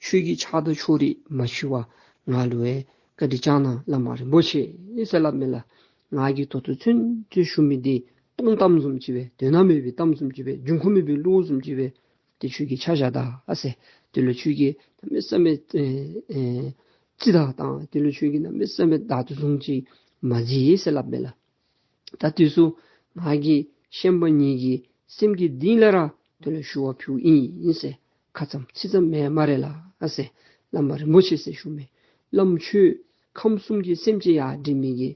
ཁྱོད་ཀྱིས་ཕྱག་དང་ཕྱོགས་རིས་མ་ཞུ་བར་ང་ལུ་ཡང་བཀའ་དྲིན་བསྐྱང་གནང་བླ་མ་རིན་པོ་ཆེ་ཟེར་སླབ་མས་ལགས། ང་གིས་ད་ལྟོ་ཚུན་ཚོད་ཞུ་མི་འདི་སྟོང་གཏམ་བཟུམ་ཅིག་སྦེ་དོན་དག་མེད་པའི་གཏམ་བཟུམ་ཅིག་སྦེ་འབྱུང་ཁུངས་མེད་པའི་བློ་བཟུམ་ཅིག་སྦེ་ཏེ་ཁྱོད་ཀྱིས་ཆ་བཞག་ད་ཨ་ཟེར། དེ་ལུ་ཁྱོད་ཀྱིས་གནམ་མེད་ས་མེད་ཨེ་ཨེ་ཅི་ད་དང་དེ་ལུ་ཁྱོད་ཀྱིས་གནམ་མེད་ས་མེད་བདག་ཏུ་བཟུང་ཅིག་མ་མཛད་ཟེར་སླབ་མས་ལགས། ད་དུས་སུ་ང་གིས་ཤན་པ་ངེ་གི་སེམས་ཀྱི་གཏིང་ལས་ར་ དེ་ལུ་ཞུ་བ་ཕུལཝ་ཨིན་ཟེར། ཁ་ཙམ་ཚིག་ཙམ་མེན་སྨ་རེ་ལགས་ཟེར། བླ་མ་རིན་པོ་ཆེ་ཟེར་ཞུཝ་མས། བླམ་ཁྱོད་ཁམས་གསུམ་གྱི་སེམས་ཅན་ཡར་འདྲེན་མི་གི་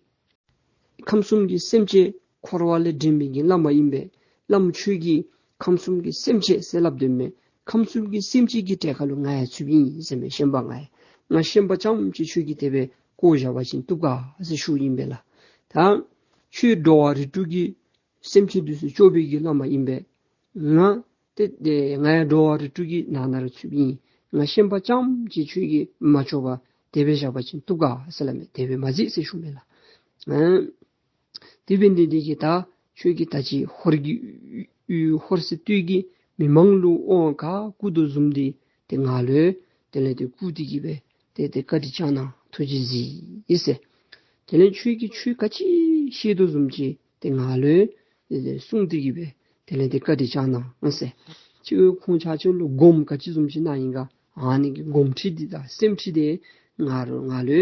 ཁམས་གསུམ་གྱི་སེམས་ཅན་འཁོར་བ་ལས་འདྲེན་མི་གི་བླ་མ་ཨིན་པས། བླམ་ཁྱོད་ཀྱིས་ཁམས་གསུམ་གྱི་སེམས་ཅན་ཟེར་སླབ་དོ་མས། ཁམས་གསུམ་གྱི་སེམས་ཅན་གྱི་གྲལ་ཁར་ལུ་ང་ཡང་ཚུདཔ་ཨིན་ཟེར་མས། ཤན་པ་ང་ཡང་། ང་ཤན་པ་རྐྱངམ་གཅིག་ཁྱོད་ཀྱིས་དེ་སྦེ་བཀོ་བཞག་པ་ཅིན་བཏུབ་ག་ཟེར་ཞུཝ་ཨིན་པས་ལགས། ད་ཁྱོད་འགྲོ་བ་རིགས་དྲུག་གི་སེམས་ཅན་འདི་ཚུ་སྐྱོབ་པའི་གི་བླ་མ་ཨིན་པས། ང་ཏེ་ཏེ་ང་ཡང་འགྲོ་བ་རིགས་དྲུག་གི་ནང་ན་ར་ཚུདཔ་ཨིན། ང་ཤན་པ་རྐྱངམ་གཅིག་ཁྱོད་ཀྱིས་མ་སྐྱོབ་པར་དེ་སྦེ་བཞག་པ་ཅིན་བཏུབ་ག་ཟེར་སླབ་མས། དེ་སྦེ་མ་མཛད་ཟེར་ཞུཝ་མས་ལགས། ཨ་དེ་འབད་ནི་འདི་གིས་ད་ཁྱོད་ཀྱིས་ད་ཅི་ཧོར་གྱི་ཡུལ་ཧོར་སེར་སྟོད་ཀྱི་མི་མང་ལུ་དབང་ག་བསྐུར་དོ་བཟུམ་འདི་ཏེ་ང་ལུ་དེ་ལས་ཏེ་བསྐུར་ཏེ་གི་སྦེ་ཏེ་ཏེ་བཀའ་དྲིན་བསྐྱང་གནང་། ཐུགས་རྗེ་གཟིགས་ཟེར། དེ་ལས་ཁྱོད་ཀྱིས་ཆོས་ག་ཅི་ཤེས་དོ་བཟུམ་ཅིག་ཏེ་ང་ལུ་ཏེ་ཏེ་གསུངས་ཏེ་གི་སྦེ་དེ་ལས་ཏེ་བཀའ་དྲིན་བསྐྱང་གནང་ཟེར། ཁྱོད་ཁོང་ཆ་ཁྱབ་ལུ་དགོངསམ་ག་ཅི་བཟུམ་ཅིག་གནང་ཡི་ག་ཨ་ནི་གི་དགོངསམ་ཁྲེལ་འདི་དང་སེམས་ཁྲལ་འདི་ང་ལུ་ང་ལུ་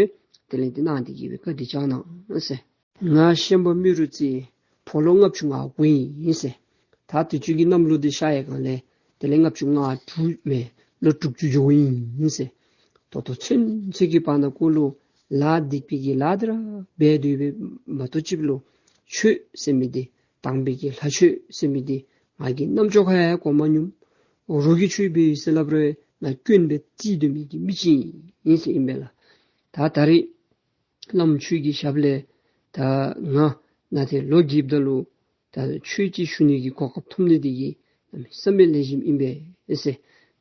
དེ་ལས་ཏེ་གནང་སྟེ་གི་སྦེ་བཀའ་དྲིན་བསྐྱང་གནང་ཟེར། ང་ཤན་པ་རྨེ་རུ་རྩེ་ཕོ་ལོ་ལྔ་བཅུ་ང་དགུ་ཨིན་ཟེར། ད་དུས་ཅི་གི་གནམ་ལོ་འདི་ཤར་བའི་སྒང་ལས་དེ་ལས་ལྔ་བཅུ་ང་དྲུག་མེན་ལོ་དྲུག་ཅུ་འགྱོཝ་ཨིན་ཟེར། ད་ལྟོ་ཚུན་ཚོད་ཀྱི་བར་ན་ཁོ་ལུ་ལཱ་སྡིག་པའི་གི་ལཱ་འདི་ར་འབད་དེ་འབད་མ་གཏོགས་ཅིག་ལུ་ཆོས་ཟེར་མི་འདི་དམ་པའི་གི་ལྷ་ཆོས་ཟེར་མི་འདི་ང་གིས་རྣམ་ཅོ་ཁར་ཡང་གོ་མ་མྱོང་། རོགས་ཀྱིས་ཆོས་འབད་ཡི་ཟེར་སླབ་རུང་ང་སྐྱོན་སྦེ་བརྩི་སྡོད་མི་གི་མི་ཅིག་ཨིན་ཟེར་ཨིན་པས་ལགས། ད་ད་རེས་བླམ་ཁྱོད་ཀྱི་ཞབས་ལས་ད་ང་ནཱ་ཏེ་ལོ་རྒསཔ་ད་ལུ་ད་ཆོས་ཅིག་ཞུ་ནི་གི་གོ་སྐབས་ཐོབ་ནི་འདི་གིས་གནམ་མེད་ས་མེད་ལེགས་ཤོམ་ཨིན་པས་ཟེར།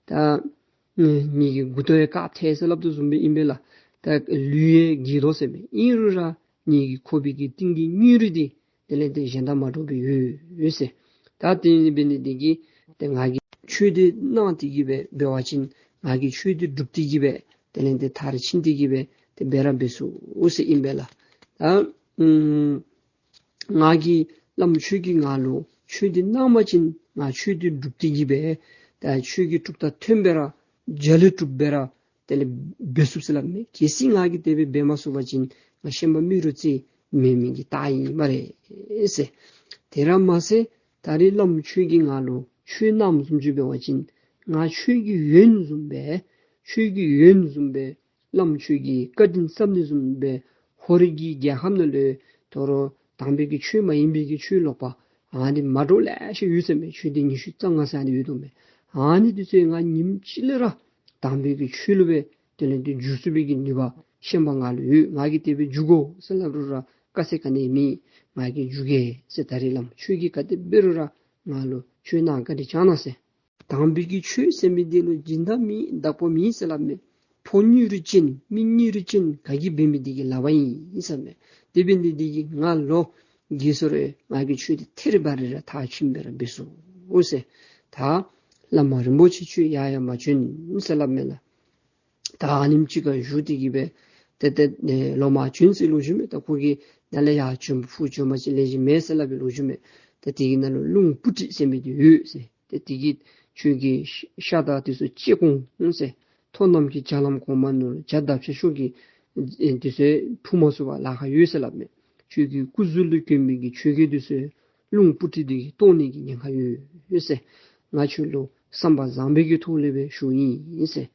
ད་ངེ་གི་མགུ་ཏོ་ཡང་དཀརཔོ་ཐལ་ཟེར་སླབ་དོ་བཟུམ་སྦེ་ཨིན་པས་ལགས། ད་ལུས་ཡང་རྒས་དོ་ཟེར་མས། ཨིན་རུང་ར་ངེ་གི་ཁོག་པའི་གི་གཏིང་གི་སྙིང་རུས་འདི་དེ་ལས་ཏེ་གཞན་དང་མ་འདྲཝ་སྦེ་ཡོད་ཡོད་ཟེར། ད་དེ་འབད་ནི་འདི་གིས་ཏེ་ང་གིས་ཆོས་འདི་གནང་སྟེ་གི་སྦེ་འབད་བ་ཅིན་ང་གིས་ཆོས་འདི་སྒྲུབ་སྟེ་གི་སྦེ་དེ་ལས་ཏེ་མཐར་ཕྱིན་ཏེ་གི་སྦེ་ཏེ་འབད་ར་འབད་ཚུགས་ཟེར་ཨིན་པས་ལགས། ད་ཨུམ་ང་གིས་བླམ་ཁྱོད་ཀྱིས་ང་ལུ་ཆོས་འདི་གནང་པ་ཅིན་ང་ཆོས་འདི་སྒྲུབ་སྟེ་གི་སྦེ་ད་ཆོས་ཀྱི་གྲུབ་རྟགས་ཐོན་སྦེ་ར་འཇའ་ལུས་གྲུབ་སྦེ་ར་དེ་ལས་འབད་ཚུགས་ཟེར་སླབ་མས། གལ་སྲིད་ང་གིས་དེ་སྦེ་འབད་མ་ཚུགས་པ་ཅིན་ང་ཤན་པ་རྨེ་རུ་རྩེ་མེན་མི་གི་རྟགས་ཨིན་སྨ་རེ་ཟེར། དེ་ར་མ་ཚད་ད་རེས་བླམ་ཁྱོད་ཀྱིས་ང་ལུ་ཆོས་གནངམ་བཟུམ་ཅིག་འབད་བ་ཅིན་ང་ཆོས་ཀྱི་ཡོན་བཟུམ་སྦེ་ཆོས་ཀྱི་ཡོན་བཟུམ་སྦེ་བླམ་ཁྱོད་ཀྱིས་བཀའ་དྲིན་བསམ་ནི་བཟུམ་སྦེ་ཧོར་གྱི་རྒྱལ་ཁམས་ནང་ལུ་དོ་རུང་དམ་པའི་གི་ཆོས་མ་ཡིན་པའི་གི་ཆོས་ལོག་པ་ཨ་ནི་མ་འདྲཝ་ལེ་ཤ་ཡོད་ཟེར་མས། ཆོས་སྡེ་ཉི་ཤུ་རྩ་ལྔ་ཟེར་ཨ་ནི་ཡོད་དོ་མས། ཨ་ནི་འདི་ཚུ་ང་ཉིནམ་གཅིག་ལས་ར་དམ་པའི་གི་ཆོས་ལུ་སྦེ་དེ་ལས་ཏེ་འཇུག་ཚུགས་པའི་གི་ནུས་པ་ཤན་པ་ང་ལུ་ཡོད། ང་གིས་དེ་སྦེ་འཇུག་དགོ་ཟེར་སླབ་རུང་ར་དཀའ་ཚེགས་ག་ནི་མེད། ང་གིས་འཇུག་གེ་ཟེར། ད་རེས་བླམ་ཁྱོད་ཀྱིས་ག་དེ་འབད་རུང་ར་ང་ལུ་ཆོས་གནང་བཀའ་དྲིན་བསྐྱང་གནང་ཟེར། དམ་པའི་གི་ཆོས་ཟེར་མི་འདི་ལུ་སྦྱིན་བདག་མེད་བདག་པོ་མེད་ཟེར་སླབ་མས། ཕོ་ཉིད་རུ་ཅན་མི་ཉིད་རུ་ཅན་ག་གིས་འབད་མི་འདི་གི་ལག་པར་ཨིན་ཟེར་མས། དེ་འབད་ནི་འདི་གིས་ང་ལོ་རྒས་སོང་རུང་ང་གིས་ཆོས་འདི་ཐད་རི་བ་རི་ར་མཐར་ཕྱིན་སྦེ་ར་འབད་ཚུགས་ཟེར། ད་བླ་མ་རིན་པོ་ཆེ་ཁྱོད་ཡར་ཡར་མ་བྱོན་ཟེར་སླབ་མས་ལགས། ད་ཨ་ནེམ་ཅིག་ཁར་བཞུགས་ཏེ་གི་སྦེ་ཏེ་ཏེ་ཨེ་ལོག་མར་བྱོན་ཟེར་ལོ་རྒྱུས་མས། ད་ཁོ་གིས་ནཱ་ལས་ཡར་བྱོན་ཕུ་བྱོནམ་ཅིག་ལེགས་ཤོམ་མེད་ཟེར་སླབ་པའི་ལོ་རྒྱུས་མས། ད་དེ་གི་ནང་ལུ་རླུང་སྤུ་གྲི་ཟེར་མི་འདི་ཡོད་ཟེར། ཏེ་དེ་གིས་ཁྱོད་ཀྱི་ཤ་དང་དེ་ཚུ་བཅད་དགོ་ཟེར། མཐོ་གནམ་གྱི་ལྗགས་ལམ་གོང་མ་ནང་ལུ་བྱ་འདབ་ཆགས་ཤོག་གི་ཨེ་དེ་ཚུ་འཕུར་མ་ཚུགས་པར་ལཱ་ཁག་ཡོད་ཟེར་སླབ་མས། ཁྱོད་ཀྱི་སྐུ་གཟུགས་ལུ་གྱོན་མི་གི་ཆོས་གོས་དེ་ཚུ་རླུང་སྤུ་གྲི་འདི་གིས་གཏོར་ནི་གི་ཉེན་ཁ་ཡོད་ཟེར། ང་ཁྱོད་ལུ་བསམ་པ་བཟང་པོའི་གི་ཐོག་ལས་སྦེ་ཞུཝ་ཨིན་ཟེར།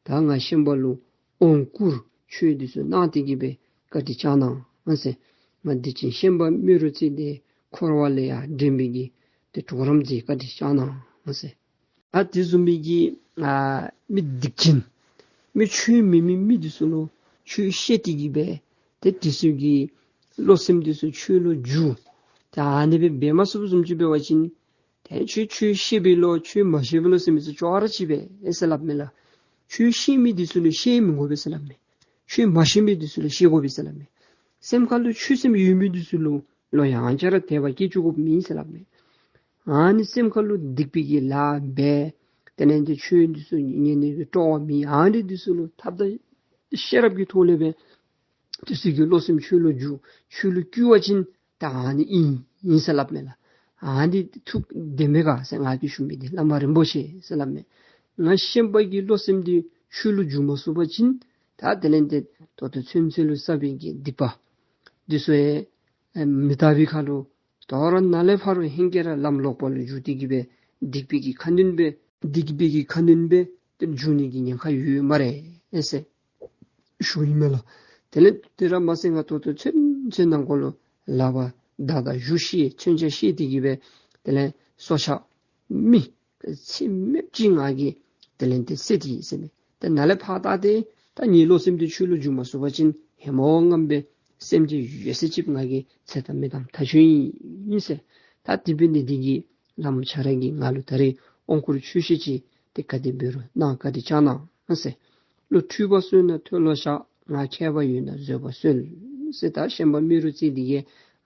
ད་ང་ཤན་པ་ལུ་དབང་བསྐུར་ཆོས་འདི་ཚུ་གནང་སྟེ་གི་སྦེ་བཀའ་དྲིན་བསྐྱང་གནང་ཟེར། ང་འདི་ཅིག་ཤན་པ་རྨེ་རུ་རྩེ་འདི་འཁོར་བ་ལས་ཡར་འདྲེན་པའི་གི་ཏེ་གྲོགས་རམ་མཛད། བཀའ་དྲིན་བསྐྱང་གནང་ཟེར། ཨ་དེ་བཟུམ་མའི་གི་ཨ་མི་སྡིག་ཅན་མི་ཆོས་མེད་མི་མི་འདི་ཚུ་ལུ་ཆོས་བཤད་དེ་གི་སྦེ་ཏེ་དེ་ཚུ་གི་བློ་སེམས་འདི་ཚུ་ཆོས་ལུ་འཇུག། ཏེ་ཨ་ནི་སྦེ་འབད་མ་ཚུགསཔ་བཟུམ་ཅིག་འབད་བ་ཅིན་ཏེ་ཆོས་ཆོས་བཤད་པའི་བློ་ཆོས་མ་བཤད་པའི་བློ་ཟེར་མི་ཚུ་ཅོག་ར་གཅིག་པས་ཟེར་སླབ་མས་ལགས། ཆོས་བཤད་མི་འདི་ཚུ་ལུ་བཤད་མི་དགོ་པས་ཟེར་སླབ་མས། ཆོས་མ་བཤད་མི་འདི་ཚུ་ལུ་བཤད་དགོ་པས་ཟེར་སླབ་མས། སེམས་ཁ་ལུ་ཆོས་སེམས་ཡོད་མི་འདི་ཚུ་ལུ་བློ་ཡང་བསྐྱར་དད་པ་སྐྱེ་བཅུག་དགོཔ་མེད་ཟེར་སླབ་མས། ཨ་ནི་སེམས་ཁ་ལུ་སྡིག་པའི་གི་ལཱ་འབད། དེ་ལས་ཏེ་ཆོས་འདི་ཚུ་ཉན་ནི་གི་སྤྲོ་བ་མེད། ཨ་ནི་འདི་ཚུ་ལུ་ཐབས་དང་ཤེས་རབ་ཀྱི་ཐོག་ལས་སྦེ་དེ་ཚུ་གི་བློ་སེམས་ཆོས་ལུ་འཇུག་ཆོས་ལུ་བསྒྱུར་བ་ཅིན་ད་ཨ་ནི་ཨིན་ཨིན་ཟེར་སླབ་མས་ལགས། ཨ་ནི་ཐུགས་བདེན་མས་ག་ཟེར་ང་གིས་ཞུ་མི་འདི་བླ་མ་རིན་པོ་ཆེ་ཟེར་སླབ་མས། ང་ཤན་པ་གི་བློ་སེམས་འདི་ཆོས་ལུ་འཇུག་མ་ཚུགས་པ་ཅིན་ད་དེ་ལས་ཏེ་ད་ལྟོ་ཚུན་ཚོད་ལུ་བསགས་པའི་གི་སྡིག་པ་འདི་ཚུ་ཡང་མི་དག་པའི་ཁར་ལུ་དོ་རུང་ནཱ་ལས་ཕར་ལུ་ཧེང་སྐལ་ར་ལམ་ལོག་པ་ལུ་འཇུག་སྟེ་གི་སྦེ་ སྡིག་པའི་གི་ཁ་གནོན་སྦེ་སྡིག་པའི་གི་ཁ་གནོན་སྦེ་ཏེ་འགྱུར་ནི་གི་ཉེན་ཁ་ཡོད་སྨ་རེ་ཨེ་ཟེར་ཞུཝ་ཨིན་མས་ལགས། དེ་ལས་དེ་ར་མ་ཟད་ང་ད་ལྟོ་ཚུན་ཚོད་ནང་འཁོད་ལུ་ལག་པར་མདའ་དང་གཞུ་བཤེད་མཚོན་ཆ་བཤེད་དེ་གིས་སྦེ་དེ་ལས་སྲོག་ཆགས་མི་ཚད་མེདཔ་ཅིག་ང་གིས་དེ་ལས་ཏེ་བསད་དེ་ཡི་ཟེར་མས། ཏེ་ནཱ་ལས་ཕར་ད་ཏེ་ད་ངེའི་བློ་སེམས་འདི་ཆོས་ལུ་འཇུག་མ་ཚུགས་པ་ཅིན་ཧེ་མ་བ་ངན་པའི་སེམས་ཅན་ཡོད་ཚད་ཅིག་ང་གིས་ཚེ་དང་མི་དང་ཐག་ཆོད་ཨིན་ཟེར། ད་དེ་འབད་ནི་འདི་གིས་བླམ་ཁྱོད་ར་གིས་ང་ལུ་ད་རིས་དབང་བསྐུར་ཆོས་བཤད་ཅིག་ཏེ་ག་དེ་འབད་རུང་གནང་བཀའ་དྲིན་བསྐྱང་གནང་ཟེར། བློ་འཁྲུལ་པ་སོང་ན་མཐོལ་ལོ་བཤགས། ང་མཁས་པ་ཡོད་ན་བཟོད་པ་གསོལ་ཟེར། ད་ཤན་པ་རྨེ་རུ་རྩེ་འདི་གིས་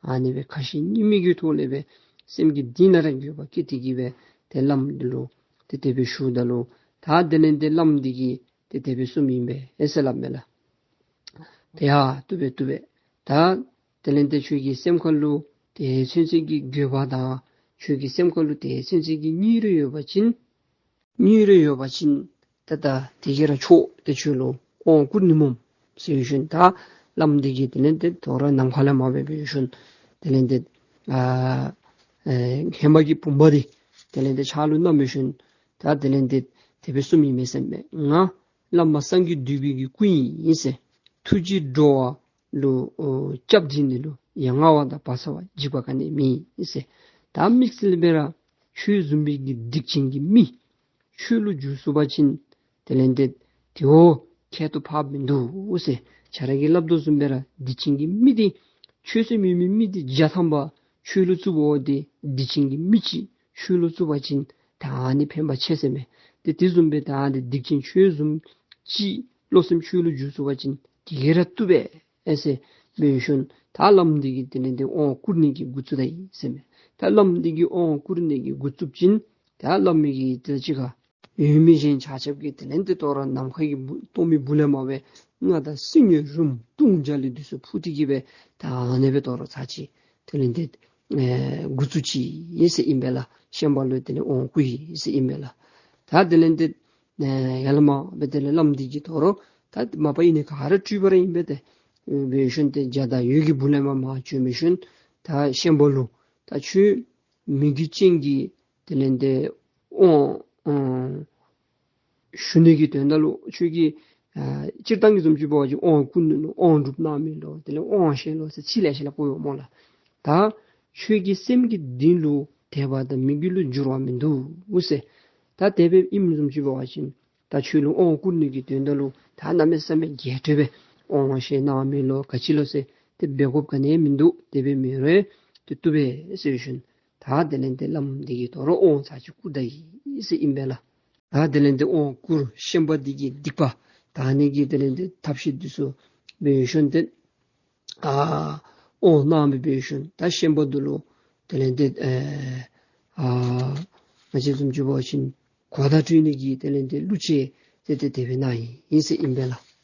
ཨ་ནི་སྦེ་ཁ་ཞེ་གཉིས་མེད་ཀྱི་ཐོག་ལས་སྦེ་སེམས་ཀྱི་གཏིང་ལས་ར་འགྱོད་པ་སྐྱེས་ཏེ་གིས་སྦེ་ཏེ་བླམ་འདི་ལུ་ཏེ་དེ་སྦེ་ཞུཝ་ད་ལུ་ད་དེ་ལས་ཏེ་བླམ་འདི་གིས་ཏེ་དེ་སྦེ་གསུངམ་ཨིན་པས་ཨེ་ཟེར་སླབ་མས་ལགས། ཏེ་ཡ་བཏུབ་པས་བཏུབ་པས། ད་དེ་ལས་ཏེ་ཁྱོད་ཀྱི་སེམས་ཁ་ལུ་དེ་ཚུན་ཚོད་ཀྱི་འགྱོད་པ་དང་ཁྱོད་ཀྱི་སེམས་ཁ་ལུ་དེ་ཚུན་ཚོད་ཀྱི་སྙིང་རུས་ཡོད་པ་ཅིན་སྙིང་རུས་ཡོད་པ་ཅིན་ད་ད་དེ་གིས་ར་ཆོག། ཏེ་ཁྱོད་ལུ་དབང་བསྐུར་ནི་སྨོ་ཟེར་ཞིནམ་ད་བླམ་འདི་གིས་དེ་ལས་ཏེ་དོ་རུང་ནམ་མཁའ་ལས་མར་སྦེ་འབད་ཞིནམ་དེ་ལས་ཏེ་ཨ་ཨེ་ཧེ་མ་གི་བུམ་པ་འདི་དེ་ལས་ཏེ་ཕྱག་ལུ་བསྣམས་ཞིནམ་ད་དེ་ལས་ཏེ་དེ་སྦེ་གསུངམ་ཨིན་མས་ཟེར་མས། ང་བླ་མ་སངས་རྒྱས་འདུས་པའི་གི་སྐུ་ཨིན་ཟེར། ཐུགས་རྗེས་འགྲོ་བ་ལུ་ཨོ་སྐྱབས་འདྲེན་ནི་ལུ་ཡ་ང་བ་དང་བག་ཚ་བ་འཇིགས་པ་ག་ནི་མེད་ཟེར། ད་དམིགས་བསལ་སྦེ་ར་ཁྱོད་བཟུམ་མའི་གི་སྡིག་ཅན་གྱི་མི་ཆོས་ལུ་འཇུག་ཚུགས་པ་ཅིན་དེ་ལས་ཏེ་དེ་བ་ཁྱད་དུ་འཕགསཔ་མིན་འདུག་ཟེར། ཁྱོད་ར་གིས་སླབ་དོ་བཟུམ་སྦེ་ར་སྡིག་ཅན་གྱི་མི་འདི་ཆོས་སེམས་མེད་མི་མི་འདི་བརྒྱ་ཐམ་པ་ཆོས་ལུ་བཙུགས་པ་འདི་སྡིག་ཅན་གྱི་མི་གཅིག་ཆོས་ལུ་བཙུགས་པ་ཅིན་ད་ཨ་ནི་ཕན་པ་ཆེ་ཟེར་མས། ཏེ་དེ་བཟུམ་སྦེ་ད་ཨ་ནི་སྡིག་ཅན་ཁྱོད་བཟུམ་ཅིག་བློ་སེམས་ཆོས་ལུ་འཇུག་ཚུགས་པ་ཅིན་དེ་གིས་ར་བཏུབ་པས་ཨེ་ཟེར་འབད་ཞིནམ་ད་བླམ་འདི་གིས་དེ་ལས་ཏེ་དབང་བསྐུར་ནི་གི་འགོ་བཙུགས་ད་ཡི་ཟེར་མས། ད་བླམ་འདི་གིས་དབང་བསྐུར་ནི་གི་འགོ་བཙུགས་ཅིན་ད་བླམ་གིས་དེ་ཅིག་ཁར་ཡོད་མི་གཞན་ཆ་ཁྱབ་ཀྱིས་དེ་ལས་ཏེ་དོ་རུང་ནམ་མཁའ་གི་སྟོང་པའི་སྦུག་ལས་མར་སྦེ་རྔ་དང་སིལ་སྙན་རོལམོ་དུང་རྒྱ་གླིང་འདི་ཚུ་ཕུ་སྟེ་གིས་སྦེ་ད་ཨ་ནི་སྦེ་དོ་རུང་ཚར་གཅིག་དེ་ལས་ཏེ་ཨེ་འགོ་བཙུགས་ཅི་ཡི་ཟེར་ཨིན་པས་ལགས། ཤན་པ་ལུ་དེ་ལས་དབང་བསྐུར་ཡི་ཟེར་ཨིན་པས་ལགས། ད་དེ་ལས་ཏེ་ཨེ་ཡར་ལས་མར་སྦེ་དེ་ལས་བླམ་འདི་གིས་དོ་རུང་ད་མ་པ་ཨིན་ནི་ག་ར་སྤྲུལ་པ་ར་ཨིན་པས། ཏེ་འབད་ཞིནམ་ཏེ་རྒྱ་དང་འོད་ཀྱི་སྦུག་ལས་མར་མར་བྱོན་འབད་ཞིནམ་ད་ཤན་པ་ལུ་ད་ཁྱོད་མི་གི་སྤྱན་གྱིས་དེ་ལས་ཏེ་དབང་ཨ་ཞུ་ནི་གི་དོན་དག་ལུ་ཁྱོད་ཀྱིས་ཨ་སྤྱིར་བཏང་གི་བཟུམ་ཅིག་འབད་བ་ཅིན་དབང་བསྐུར་ནུག་ལོ་དབང་སྒྲུབ་གནང་མི་ལོ་དེ་ལས་དབང་བཤད་ལོ་ཟེར་ཅིག་ལེ་ཤ་ལེ་གོ་ཡོད་སྨོ་ལགས། ད་ཁྱོད་ཀྱི་སེམས་ཀྱི་གཏིང་ལུ་དད་པ་དང་མོས་གུས་ལུ་འགྱུར་བ་མིན་འདུག་ཟེར། ད་དེ་སྦེ་ཨིནམ་བཟུམ་ཅིག་འབད་བ་ཅིན་ད་ཁྱོད་ལུ་དབང་བསྐུར་ནི་གི་དོན་དག་ལུ་ད་གནམ་མེད་ས་མེད་རྒྱས་སྤྲོས་སྦེ་དབང་བཤད་གནང་མི་ལོ་ག་ཅི་ལོ་ཟེར་དེ་འབད་དགོཔ་ག་ནི་མིན་འདུག། དེ་སྦེ་མེན་རུང་ཏེ་བཏུབ་པས་ཟེར་ཞིནམ་ད་དེ་ལས་ཏེ་བླམ་འདི་གིས་དོ་རུང་དབང་ཚར་གཅིག་བསྐུར་ད་ཡི་ཟེར་ཨིན་པས་ལགས། ད་དེ་ལས་ཏེ་དབང་བསྐུར་ཤན་པ་འདི་གིས་སྡིག་པ་དག་ནི་གི་དེ་ལས་ཏེ་ཐབས་ཤེས་འདི་ཚུ་འབད་ཞིནམ་ཏེ་ཨ་དབང་གནང་སྦེ་འབད་ཞིནམ་ད་ཤན་པ་འདི་ལུ་དེ་ལས་ཏེ་ཨ་ང་བཅས་བཟུམ་ཅིག་འབད་བ་ཅིན་གོ་བརྡ་སྤྲོད་ནི་གི་དེ་ལས་ཏེ་གླུ་ཅིག་ཏེ་ཏེ་དེ་སྦེ་གནང་ཡི་ཟེར་ཨིན་པས་ལགས།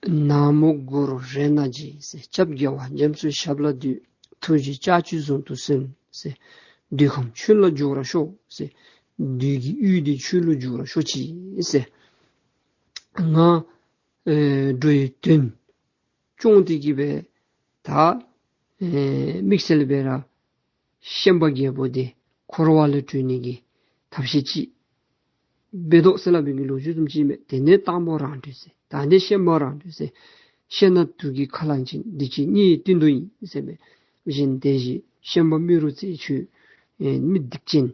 ན་མོ་གུ་རུ་རཏྣ་རྗེ་ཟེར། སྐྱབས་རྒྱལ་བ་རྒྱ་མཚོའི་ཞབས་ལ་འདུད། ཐུགས་རྗེའི་ལྕགས་ཀྱུས་བཟུང་དུ་གསོལ་ཟེར། འདོད་ཁམས་ཆོས་ལ་འཇུག་པར་ཤོག་ཟེར། འདོད་ཀྱི་ཡུལ་འདི་ཆོས་ལུ་འཇུག་པར་ཤོག་ཅིག་ཟེར། ང་ཨེ་འགྲོ་བའི་དོན་སྐྱོང་སྟེ་གིས་སྦེ་ད་ཨེ་དམིགས་བསལ་སྦེ་ར་ཤན་པ་རྒྱལ་པོ་འདི་འཁོར་བ་ལས་གྲོལ་ནི་གི་ཐབས་ཤེས་ཅིག་འབད་དོ་ཟེར་སླབ་པའི་གི་ལོ་རྒྱུས་བཟུམ་ཅིག་མས། དེ་ནི་དང་པོ་རང་གྲོལ་ཟེར། ད་ནི་ཤན་པ་རང་གྲོལ་ཟེར། ཤེས་ན་དུག་གི་ཁ་རླངས་ཅན། འདི་ཕྱི་གཉིས་ཀྱི་བསྟུན་དོ་ཡིན་ཟེར་མས། གཞན་དེ་བཞིན་ཤན་པ་རྨེ་རུ་རྩེ་ཁྱོད་ཨེ་མི་སྡིག་ཅན་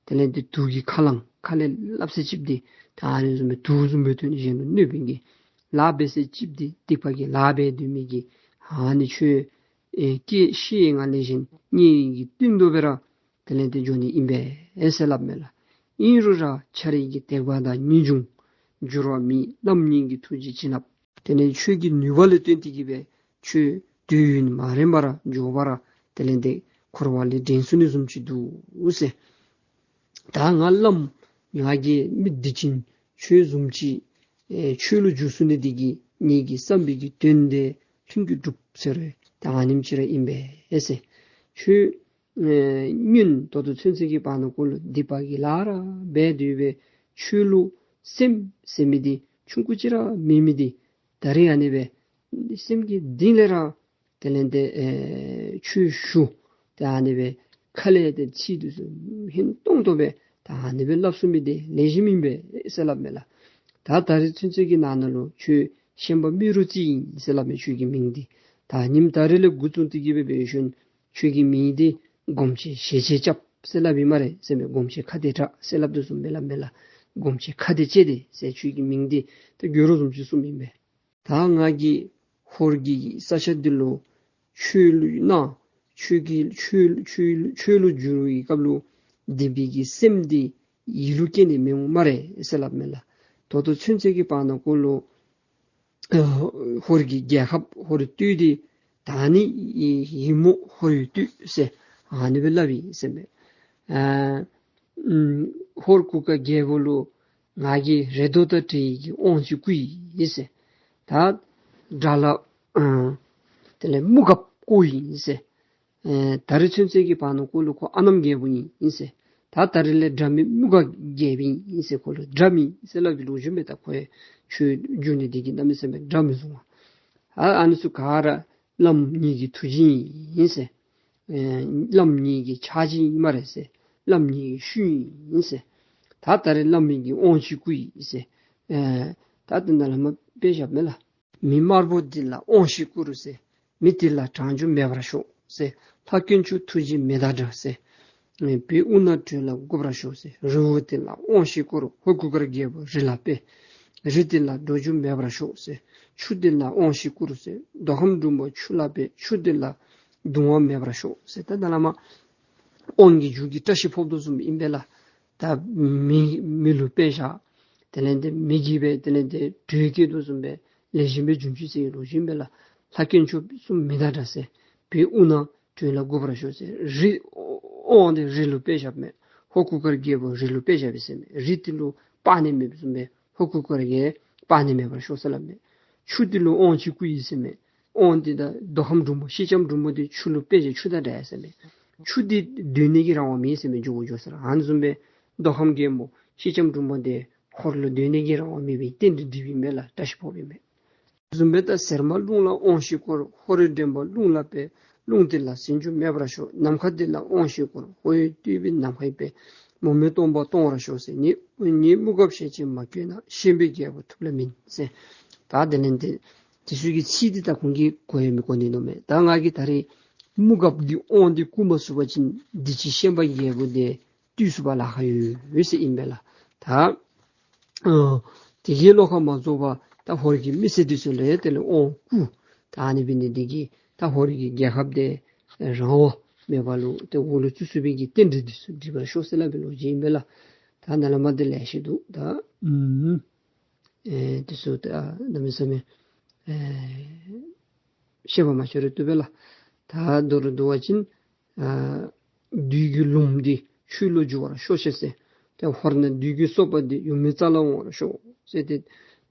དེ་ལས་ཏེ་དུག་གི་ཁ་རླངས་ཁ་ལས་སླབ་ས་ཅིག་འདི་ད་ཨ་ནི་བཟུམ་སྦེ་དུག་བཟུམ་སྦེ་ཐོན་གཞན་ལུ་གནོད་པའི་གི་ལཱ་འབད་ས་ཅིག་འདི་སྡིག་པ་གི་ལཱ་འབད་སྡོད་མི་གི་ཨ་ནི་ཁྱོད་ཨེ་སྐྱེ་ཤི་ཡི་ང་ལས་གཞན་གཉིས་ཀྱི་བསྟུན་དོ་སྦེ་ར་དེ་ལས་ཏེ་འགྱོ་ནི་ཨིན་པས་ཨེ་ཟེར་སླབ་མས་ལགས། ཨིན་རུང་ར་ཁྱོད་རའི་གི་དད་པ་དང་ངེས་འབྱུང་འགྱུར་བ་མེད། བླམ་ངེ་གི་ཐུགས་རྗེ་བྱིན་རླབས་དེ་ལས་ཁྱོད་ཀྱི་ནུས་པ་ལས་བརྟེན་ཏེ་གིས་སྦེ་ཁྱོད་དུས་ཡུན་མ་རིངམ་ར་མགྱོགས་པ་ར་དེ་ལས་ཏེ་འཁོར་བ་ལས་འདྲེན་ཚུགས་ནི་བཟུམ་ཅིག་འདུག་ཟེར། ད་ང་བླམ་ང་གིས་མི་སྡིག་ཅན་ཁྱོད་བཟུམ་ཅིག་ཨེ་ཆོས་ལུ་འཇུག་ཚུགས་ནི་འདི་གིས་ངེ་གི་བསམ་པའི་གི་དོན་དེ་ལྷུན་གྱིས་གྲུབ་ཟེར་རུང་ད་ཨ་ནེམ་ཅིག་ར་ཨིན་པས་ཨེ་ཟེར། ཁྱོད་ཨེ་སྔོན་ད་ལྟོ་ཚུན་ཚོད་ཀྱི་བར་ན་ཀོ་ལུ་སྡིག་པ་གི་ལཱ་ར་འབད་སྡོད་པའི་ཁྱོད་ལུ་སེམས་ཟེར་མི་འདི་ཆུང་ཀུ་ཅིག་ར་མེད་མི་འདི་ད་རིས་ཨ་ནི་སྦེ་སེམས་ཀྱི་གཏིང་ལས་ར་དེ་ལས་ཏེ་ཨེ་ཆོས་ཞུ་ཏེ་ཨ་ནི་སྦེ་ ཁ་ལས་ཏེ་ཚིག་འདི་ཚུ་ཧིང་སྟོང་ཏོ་སྦེ་ད་ཨ་ནི་སྦེ་སླབ་ཚུགས་མི་འདི་ལེགས་ཤོམ་ཨིན་པས་ཟེར་སླབ་མས་ལགས། ད་ད་རེས་ཚུན་ཚོད་ཀྱི་ནང་ན་ལུ་ཁྱོད་ཤན་པ་རྨེ་རུ་རྩེ་ཨིན་ཟེར་སླབ་མས། ཁྱོད་ཀྱི་མིང་འདི་ད་ཉིནམ་ད་རེས་ལས་འགོ་བཙུགས་ཏེ་གི་སྦེ་འབད་ཞིནམ་ཁྱོད་ཀྱི་མིང་འདི་སྒོམ་ཆེན་ཞལ་ཆེམས་རྐྱབ་ཟེར་སླབ་ཨིན་སྨ་རེ་ཟེར་མས། སྒོམ་ཆེན་ཁ་བདེ་དྲགས་ཟེར་སླབ་དོ་བཟུམ་སྦེ་སླབ་མས་ལགས། སྒོམ་ཆེན་ཁ་བདེ་ལྕེ་བདེ་ཟེར་ཁྱོད་ཀྱི་མིང་འདི་ད་དགོད་བྲོ་བཟུམ་ཅིག་གསུངམ་ཨིན་པས། ད་ང་གིས་ཧོར་གྱི་ས་ཆ་འདི་ལུ་ཆོས་ལུ་གནང་། ཆོས་ཀྱི་ཆོས་ཆོས་ཆོས་ལུ་བསྒྱུར་བའི་སྐབས་ལུ་སྡིག་པའི་གི་སེམས་འདི་ཡིད་ལུ་སྐྱེ་ནི་མི་འོང་སྨ་རེ་ཟེར་སླབ་མས་ལགས། ད་ལྟོ་ཚུན་ཚོད་ཀྱི་བར་ན་ཀོ་ལུ་ཨ་ཧོར་གྱི་རྒྱལ་ཁབ་ཧོར་སྟོད་འདི་ད་ནི་ཡི་ཡི་མོ་ཧོར་ཡུལ་སྟོད་ཟེར་ཨ་ནི་སྦེ་སླབ་ཨིན་ཟེར་མས། ཨ་ཨམ་ཧོར་གུར་དཀར་རྒྱལ་པོ་ལུ་ང་གིས་རེ་དོགས་དང་བྲལ་བའི་གི་དབང་ཅིག་བསྐུར་ཡི་ཟེར། ད་དགྲ་ལྷ་ཨ་དེ་ལས་དམུ་གབ་བསྐུར་ཡི་ཟེར། ཨེ་ད་རེས་ཚུན་ཚོད་ཀྱི་བར་ན་ཀོ་ལུ་ཁོ་ཨ་ནམ་རྒྱལ་པོ་ཨིན་ཟེར། ད་ད་རེས་ལས་དགྲ་མེད་དམུ་གབ་རྒྱལ་པོ་ཨིན་ཟེར། ཁོ་ལུ་དགྲ་མེད་ཟེར་སླབ་པའི་ལོ་རྒྱུས་མས། ད་ཁོ་ཡང་ཆོས་བསྒྱུར་ནི་འདི་གིས་གནམ་མེད་ས་མེད་དགྲ་མི་བཟུང་བ། ཨ་ཨ་ནི་ཚུ་ག་ར་བླམ་ངེ་གི་ཐུགས་རྗེ་ཨིན་ཟེར། ཨེ་བླམ་ངེ་གི་ཕྱག་རྗེས་ཨིན་སྨ་རེ་ཟེར། བླམ་ངེ་གི་ཤུལ་ཨིན་ཟེར། ད་ད་རེས་བླམ་ངེ་གི་དབང་ཅིག་བསྐུར་ཡི་ཟེར། ཨེ་ད་དེ་ནང་ལས་མར་དཔེ་བཞག་མས་ལགས། མི་དམར་པོ་འདི་ལ་དབང་ཅིག་བསྐུར་ཟེར། མི་འདི་ལ་གྲངས་ཆུང་མེད་པར་ཤོག་ཟེར། ལྷ་དཀོན་མཆོག་ཐུགས་རྗེ་མི་དང་འདྲ་ཟེར། བོད་དབུ་ནག་དྲོད་ལ་འགུགས་པར་ཤོག་ཟེར། རི་བོ་འདི་ལ་དབང་ཅིག་བསྐུར། ཧོར་གུར་དཀར་རྒྱལ་པོ་རི་ལ་སྤེལ། རི་འདི་ལ་འགྲོ་རྒྱུ་མེད་པར་ཤོག་ཟེར། ཆུ་འདི་ལ་དབང་ཅིག་བསྐུར་ཟེར། མདོ་ཁམས་འབྲུག་མོ་ཆུ་ལ་སྤེལ། ཆུ་འདི་ལ་གདུང་བ་མེད་པར་ཤོག་ཟེར། ད་ད་ལས་མར་དབང་གི་མཇུག་གི་བཀྲ་ཤིས་ཕབ་དོ་བཟུམ་ཨིན་པས་ལགས། ད་མི་མི་ལུ་དཔེ་བཞག། དེ་ལས་ཏེ་མི་གིས་སྦེ་དེ་ལས་ཏེ་དྲོད་སྐྱེད་དོ་བཟུམ་སྦེ་ལེགས་ཤོམ་སྦེ་འབྱུང་ཅི་ཟེར་བའི་ལོ་རྒྱུས་ཨིན་པས་ལགས། ལྷ་དཀོན་མཆོག་གསུམ་མི་དང་འདྲ་ཟེར། བོད་དབུ་ནག་དྲོད་ལ་འགུགས་པར་ཤོག་ཟེར། རི་དབང་འདི་རི་ལུ་དཔེ་བཞགཔ་མས། ཧོར་གུར་དཀར་རྒྱལ་པོ་རི་ལུ་དཔེ་བཞག་པས་ཟེར་མས། རི་འདི་ལུ་སྤར་ནི་མེདཔ་བཟུམ་སྦེ་ཧོར་གུར་དཀར་གྱིས་སྤར་ནི་མེད་པར་ཤོག་ཟེར་སླབ་མས། ཆུ་འདི་ལུ་དབང་ཅིག་བསྐུར་ཡི་ཟེར་མས། དབང་འདི་ད་མདོ་ཁམས་འབྲུག་མོ་སེང་ལྕམ་འབྲུག་མོ་འདི་ཆུ་ལུ་དཔེ་བཞག་ཆུ་དང་འདྲ་ཟེར་མས། ཆུ་འདི་སྡོད་ནི་གི་རང་དབང་མེད་ཟེར་མས། འགྱོ་དགོ་འགྱོ་ས་ར། ཨ་ནི་བཟུམ་སྦེ་མདོ་ཁམས་རྒྱལ་མོ་སེང་ལྕམ་འབྲུག་མོ་འདི་ཧོར་ལུ་སྡོད་ནི་གི་རང་དབང་མེད་པའི་རྟེན་འབྲེལ་འགྲིགཔ་ཨིན་མས་ལགས། བཀྲ་ཤིས་ཕབ་ཨིན་མས། བཟུམ་སྦེ་ད་གཟེར་མ་རླུང་ལ་དབང་ཅིག་བསྐུར། ཧོར་རི་འདྲེན་པ་རླུང་ལ་སྤེལ། རླུང་འདི་ལ་ཟིན་རྒྱུ་མེད་པར་ཤོག། ནམ་མཁའ་འདི་ལ་དབང་ཅིག་བསྐུར། ཧོར་ཡུལ་སྟོད་པའི་ནམ་མཁའི་དཔལ། མུ་མེད་སྟོང་པ་སྟོང་བར་ཤོག་ཟེར། ངེད་ངེད་དམུ་གབ་ཞལ་ཆེམས་མ་བཀོད་ན། ཤན་པའི་རྒྱལ་པོ་ཐུབ་ལ་མིན་ཟེར། ད་དེ་ལས་ཏེ་དེ་ཚུ་གི་ཚིག་འདི་ད་ཁོང་གིས་གོ་ཡང་མི་གོ་ནི་མནོཝ་མས། ད་ང་གིས་ད་རེས་དམུ་གབ་ཀྱི་དབང་འདི་བསྐུར་མ་ཚུགས་པ་ཅིན་འདི་ཅིག་ཤན་པ་རྒྱལ་པོ་འདི་བཏུལ་ཚུགས་པར་ལཱ་ཁག་ཡོད་ཟེར་ཨིན་པས་ལགས། ད་ཨ་དེ་གིས་བློ་ཁ་མ་རྫོགས་པར་ད་ཧོར་གྱི་མི་སེར་འདི་ཚུ་ལུ་ཡང་དེ་ལས་དབང་བསྐུར། ད་ཨ་ནི་འབད་ནི་འདི་གིས་ད་ཧོར་གྱི་རྒྱལ་ཁབ་འདི་རང་དབང་མེད་པ་ལུ་ཏེ་འོག་ལུ་བཙུགས་བཙུགས་པའི་གི་རྟེན་འབྲེལ་འདི་ཚུ་འགྲིག་པར་ཤོག་ཟེར་སླབ་པའི་ལོ་རྒྱུས་ཨིན་པས་ལགས། ད་ནཱ་ལས་མར་འདི་ལེ་ཤ་འདུག། ད་ཨུམ་ཨེ་འདི་ཚུ་ད་གནམ་མེད་ས་མེད་ཨེ་བཤད་པ་མ་ཤེས་རུང་བཏུབ་པས་ལགས། ད་མདོར་བསྡུ་བ་ཅིན་ཨ་བདུད་ཀྱི་ལུངམ་འདི་ཆོས་ལུ་བསྒྱུར་བར་ཤོག་ཅིག་ཟེར། ཏེ་ཧོར་ནང་བདུད་ཀྱི་སོ་པ་འདི་ཡུམ་མི་རྩ་ལས་འོང་བར་ཤོག་ཟེར། ཏེ་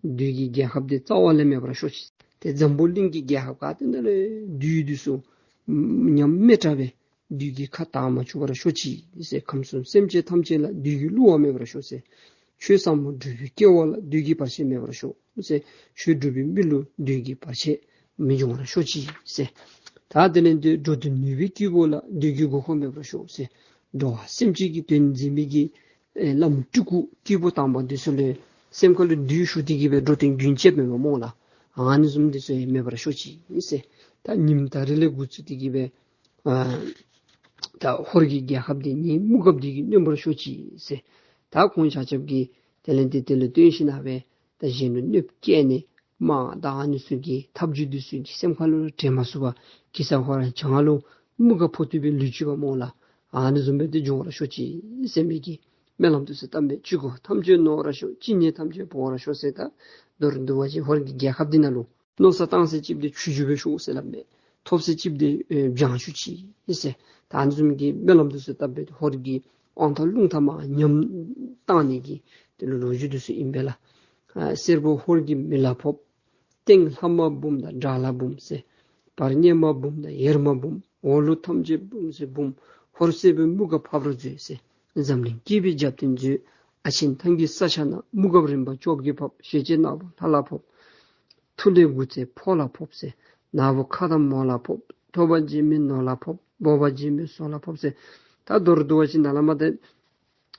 བདུད་ཀྱི་རྒྱལ་ཁབ་འདི་རྩ་བ་ལས་མེད་པར་ཤོག་ཅིག། ཏེ་འཛམ་བུ་གླིང་གི་རྒྱལ་ཁབ་ག་ཏེ་ནང་ལས་བདུད་འདི་ཚུ་ཉམས་མེད་དྲགས་སྦེ་བདུད་ཀྱི་ཁ་གདངས་མ་བཅུག་པར་ཤོག་ཅིག་ཟེར། ཁམས་གསུམ་སེམས་ཅན་ཐམས་ཅད་ལ་བདུད་ཀྱི་བསླུ་བ་མེད་པར་ཤོག་ཟེར། ཆོས་ཟབ་མོ་སྒྲུབ་པའི་སྐྱེ་བོ་ལ་བདུད་ཀྱི་བར་ཆད་མེད་པར་ཤོག་ཟེར། ཆོས་སྒྲུབ་པའི་མི་ལུ་བདུད་ཀྱི་བར་ཆད་མི་འབྱུང་བར་ཤོག་ཅིག་ཟེར། ད་དེ་ལས་ཏེ་འགྲོ་དོན་ནུས་པའི་སྐྱེས་བུ་ལ་བདུད་ཀྱི་མགོ་སྐོར་མེད་པར་ཤོག་ཟེར། འགྲོ་བ་སེམས་ཅན་གྱི་དོན་མཛད་མི་གི་ཨེ་བླམ་སྤྲུལ་སྐུ་སྐྱེས་བུ་དམ་པ་འདི་ཚུ་ལུ་སེམས་ཁ་ལུ་བདུད་ཞུགས་ཏེ་གི་སྦེ་འགྲོ་དོན་རྒྱུན་བཅད་མེད་པ་སྨོ་ལགས། ཨ་ནི་བཟུམ་འདི་ཚུ་ཡང་མེད་པར་ཤོག་ཅིག་ཟེར། ད་ཉིནམ་ད་རེས་ལས་འགོ་བཙུགས་ཏེ་གི་སྦེ་ཨ་ད་ཧོར་གྱི་རྒྱལ་ཁབ་འདི་ངེའི་དམུ་གབ་འདི་གིས་གནོན་པར་ཤོག་ཅིག་ཟེར། ད་ཁོང་ཆ་ཁྱབ་ཀྱིས་དེ་ལས་ཏེ་དེ་ལུ་བརྟེན་ཞིནམ་ལས་སྦེ་ད་གཞན་ལུ་གནོདཔ་བཀལ་ནི་དམག་དང་ཨ་ནི་ཚུ་གི་ཐབས་བྱུས་འདི་ཚུ་གི་སེམས་ཁ་ལུ་དྲན་མ་ཚུགས་པར་གེ་སར་ཧོར་བྱང་ལུ་དམུ་གབ་ཕོག་སྟེ་སྦེ་ལུས་ཅི་པ་སྨོ་ལགས། ཨ་ནི་བཟུམ་སྦེ་ཏེ་འབྱུང་བར་ཤོག་ཅིག་ཟེར་མི་གི་སྨོན་ལམ་འདི་ཚུ་བཏབ་མས། གཅིག་གོ་ཐམས་ཅད་ནོར་བར་ཤོག། ཅི་ཉེས་ཐམས་ཅད་བོར་བར་ཤོག་ཟེར། ད་མདོར་བསྡུ་བ་ཅིན་ཧོར་གྱི་རྒྱལ་ཁབ་འདི་ནང་ལུ་མནོ་བསམ་བཏང་ས་ཅིག་འདི་ཆོས་བསྒྱུར་བར་ཤོག་ཟེར་སླབ་མས། ཐོབ་ས་ཅིག་འདི་ཨེ་སྦྱང་བཅུག་ཅིག་ཟེར། ད་ཨ་ནི་བཟུམ་གྱི་སྨོན་ལམ་འདི་ཚུ་བཏབ་སྦེ་ཧོར་གྱི་དབང་ཐང་རླུང་ཐང་མར་ཉམས་བཏང་ནི་གི་དེ་ལུ་ལོ་རྒྱུས་འདི་ཚུ་ཨིན་པས་ལགས། ཨ་སེར་པོ་ཧོར་གྱི་མི་ལ་ཕོག། སྟེང་ལྷ་དམག་འབུམ་དང་དགྲ་ལྷ་འབུམ་ཟེར། བར་གཉན་དམག་འབུམ་དང་ཡེར་མ་འབུམ། འོག་ལུ་ཐམས་ཅད་འབུམ་ཟེར་འབུམ། ཧོར་སེར་པོའི་དམུ་གབ་ཕབ་རོགས་མཛོད་ཟེར། འཛམ་གླིང་སྐྱིད་པའི་རྒྱབ་རྟེན་མཛོད། ཨ་ཆེན་ཐང་གི་ས་ཆ་ན། དམུ་གབ་རིམ་པ་བཅོ་བརྒྱད་ཕབ། ཞལ་ལྕེ་ནག་པོ་ལྷ་ལ་ཕོག། ཐུགས་ལས་དགུ་རྩེ་ཕོ་ལ་ཕོག་ཟེར། ནག་པོ་ཁ་དང་མོ་ལ་ཕོག། ཐོབ་པ་འཇིགས་མེད་ནོར་ལ་ཕོག། འབོ་བ་འཇིགས་མེད་ཟོ་ལ་ཕོག་ཟེར། ད་མདོར་བསྡུ་བ་ཅིན་ནཱ་ལས་མར་ཏེ་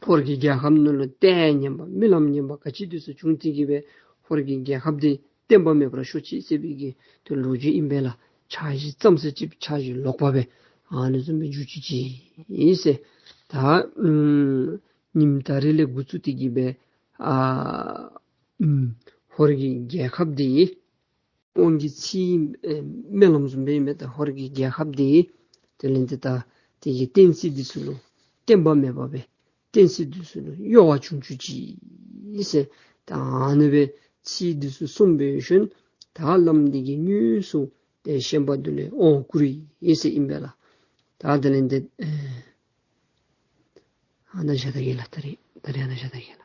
ཧོར་གྱི་རྒྱལ་ཁམས་ནང་ལུ་ལྟས་ངན་པ་རྨི་ལམ་ངན་པ་ག་ཅི་འདི་ཚུ་བྱུང་སྟེ་གིས་སྦེ་ཧོར་གྱི་རྒྱལ་ཁབ་འདི་བརྟན་པ་མེད་པར་ཤོར་ཅི་ཟེར་བའི་གི་ཏེ་ལོ་རྒྱུས་ཨིན་པས་ལགས། འཆར་གཞི་བརྩམས་ས་ཅིག་འཆར་གཞི་ལོག་པ་སྦེ་ཨ་ནི་བཟུམ་སྦེ་འགྱུར་ཅི་ཅི་ཨིན་ཟེར། ད་ཨམ་ཉིནམ་ད་རིས་ལས་འགོ་བཙུགས་ཏེ་གིས་སྦེ་ཨ་ཨམ་ཧོར་གྱི་རྒྱལ་ཁབ་འདི་དབང་གི་ཚིག་ཨེ་སྨོན་ལམ་བཟུམ་སྦེ་ཨིན་མས། ད་ཧོར་གྱི་རྒྱལ་ཁབ་འདི་དེ་ལས་འདི་ད་དེ་གི་བསྟན་སྲིད་འདི་ཚུ་ལུ་བརྟན་པ་མེད་པ་སྦེ་བསྟན་སྲིད་འདི་ཚུ་ལུ་གཡོ་བ་བྱུང་བཅུག་ཅིག་ཟེར། ད་ཨ་ནི་སྦེ་ཚིག་འདི་ཚུ་གསུངས་པའི་ཤུལ་ད་བླམ་འདི་གིས་དངོས་སུ་ཏེ་ཤན་པ་འདི་ལུ་དབང་བསྐུར་ཡི་ཟེར་ཨིན་པས་ལགས། ད་དེ་ལས་འདི་ཨེ་ཨ་ནཱ་བཞག་ད་གེ་ལགས། ད་རིས་ད་རིས་ཨ་ནཱ་བཞག་ད་གེ།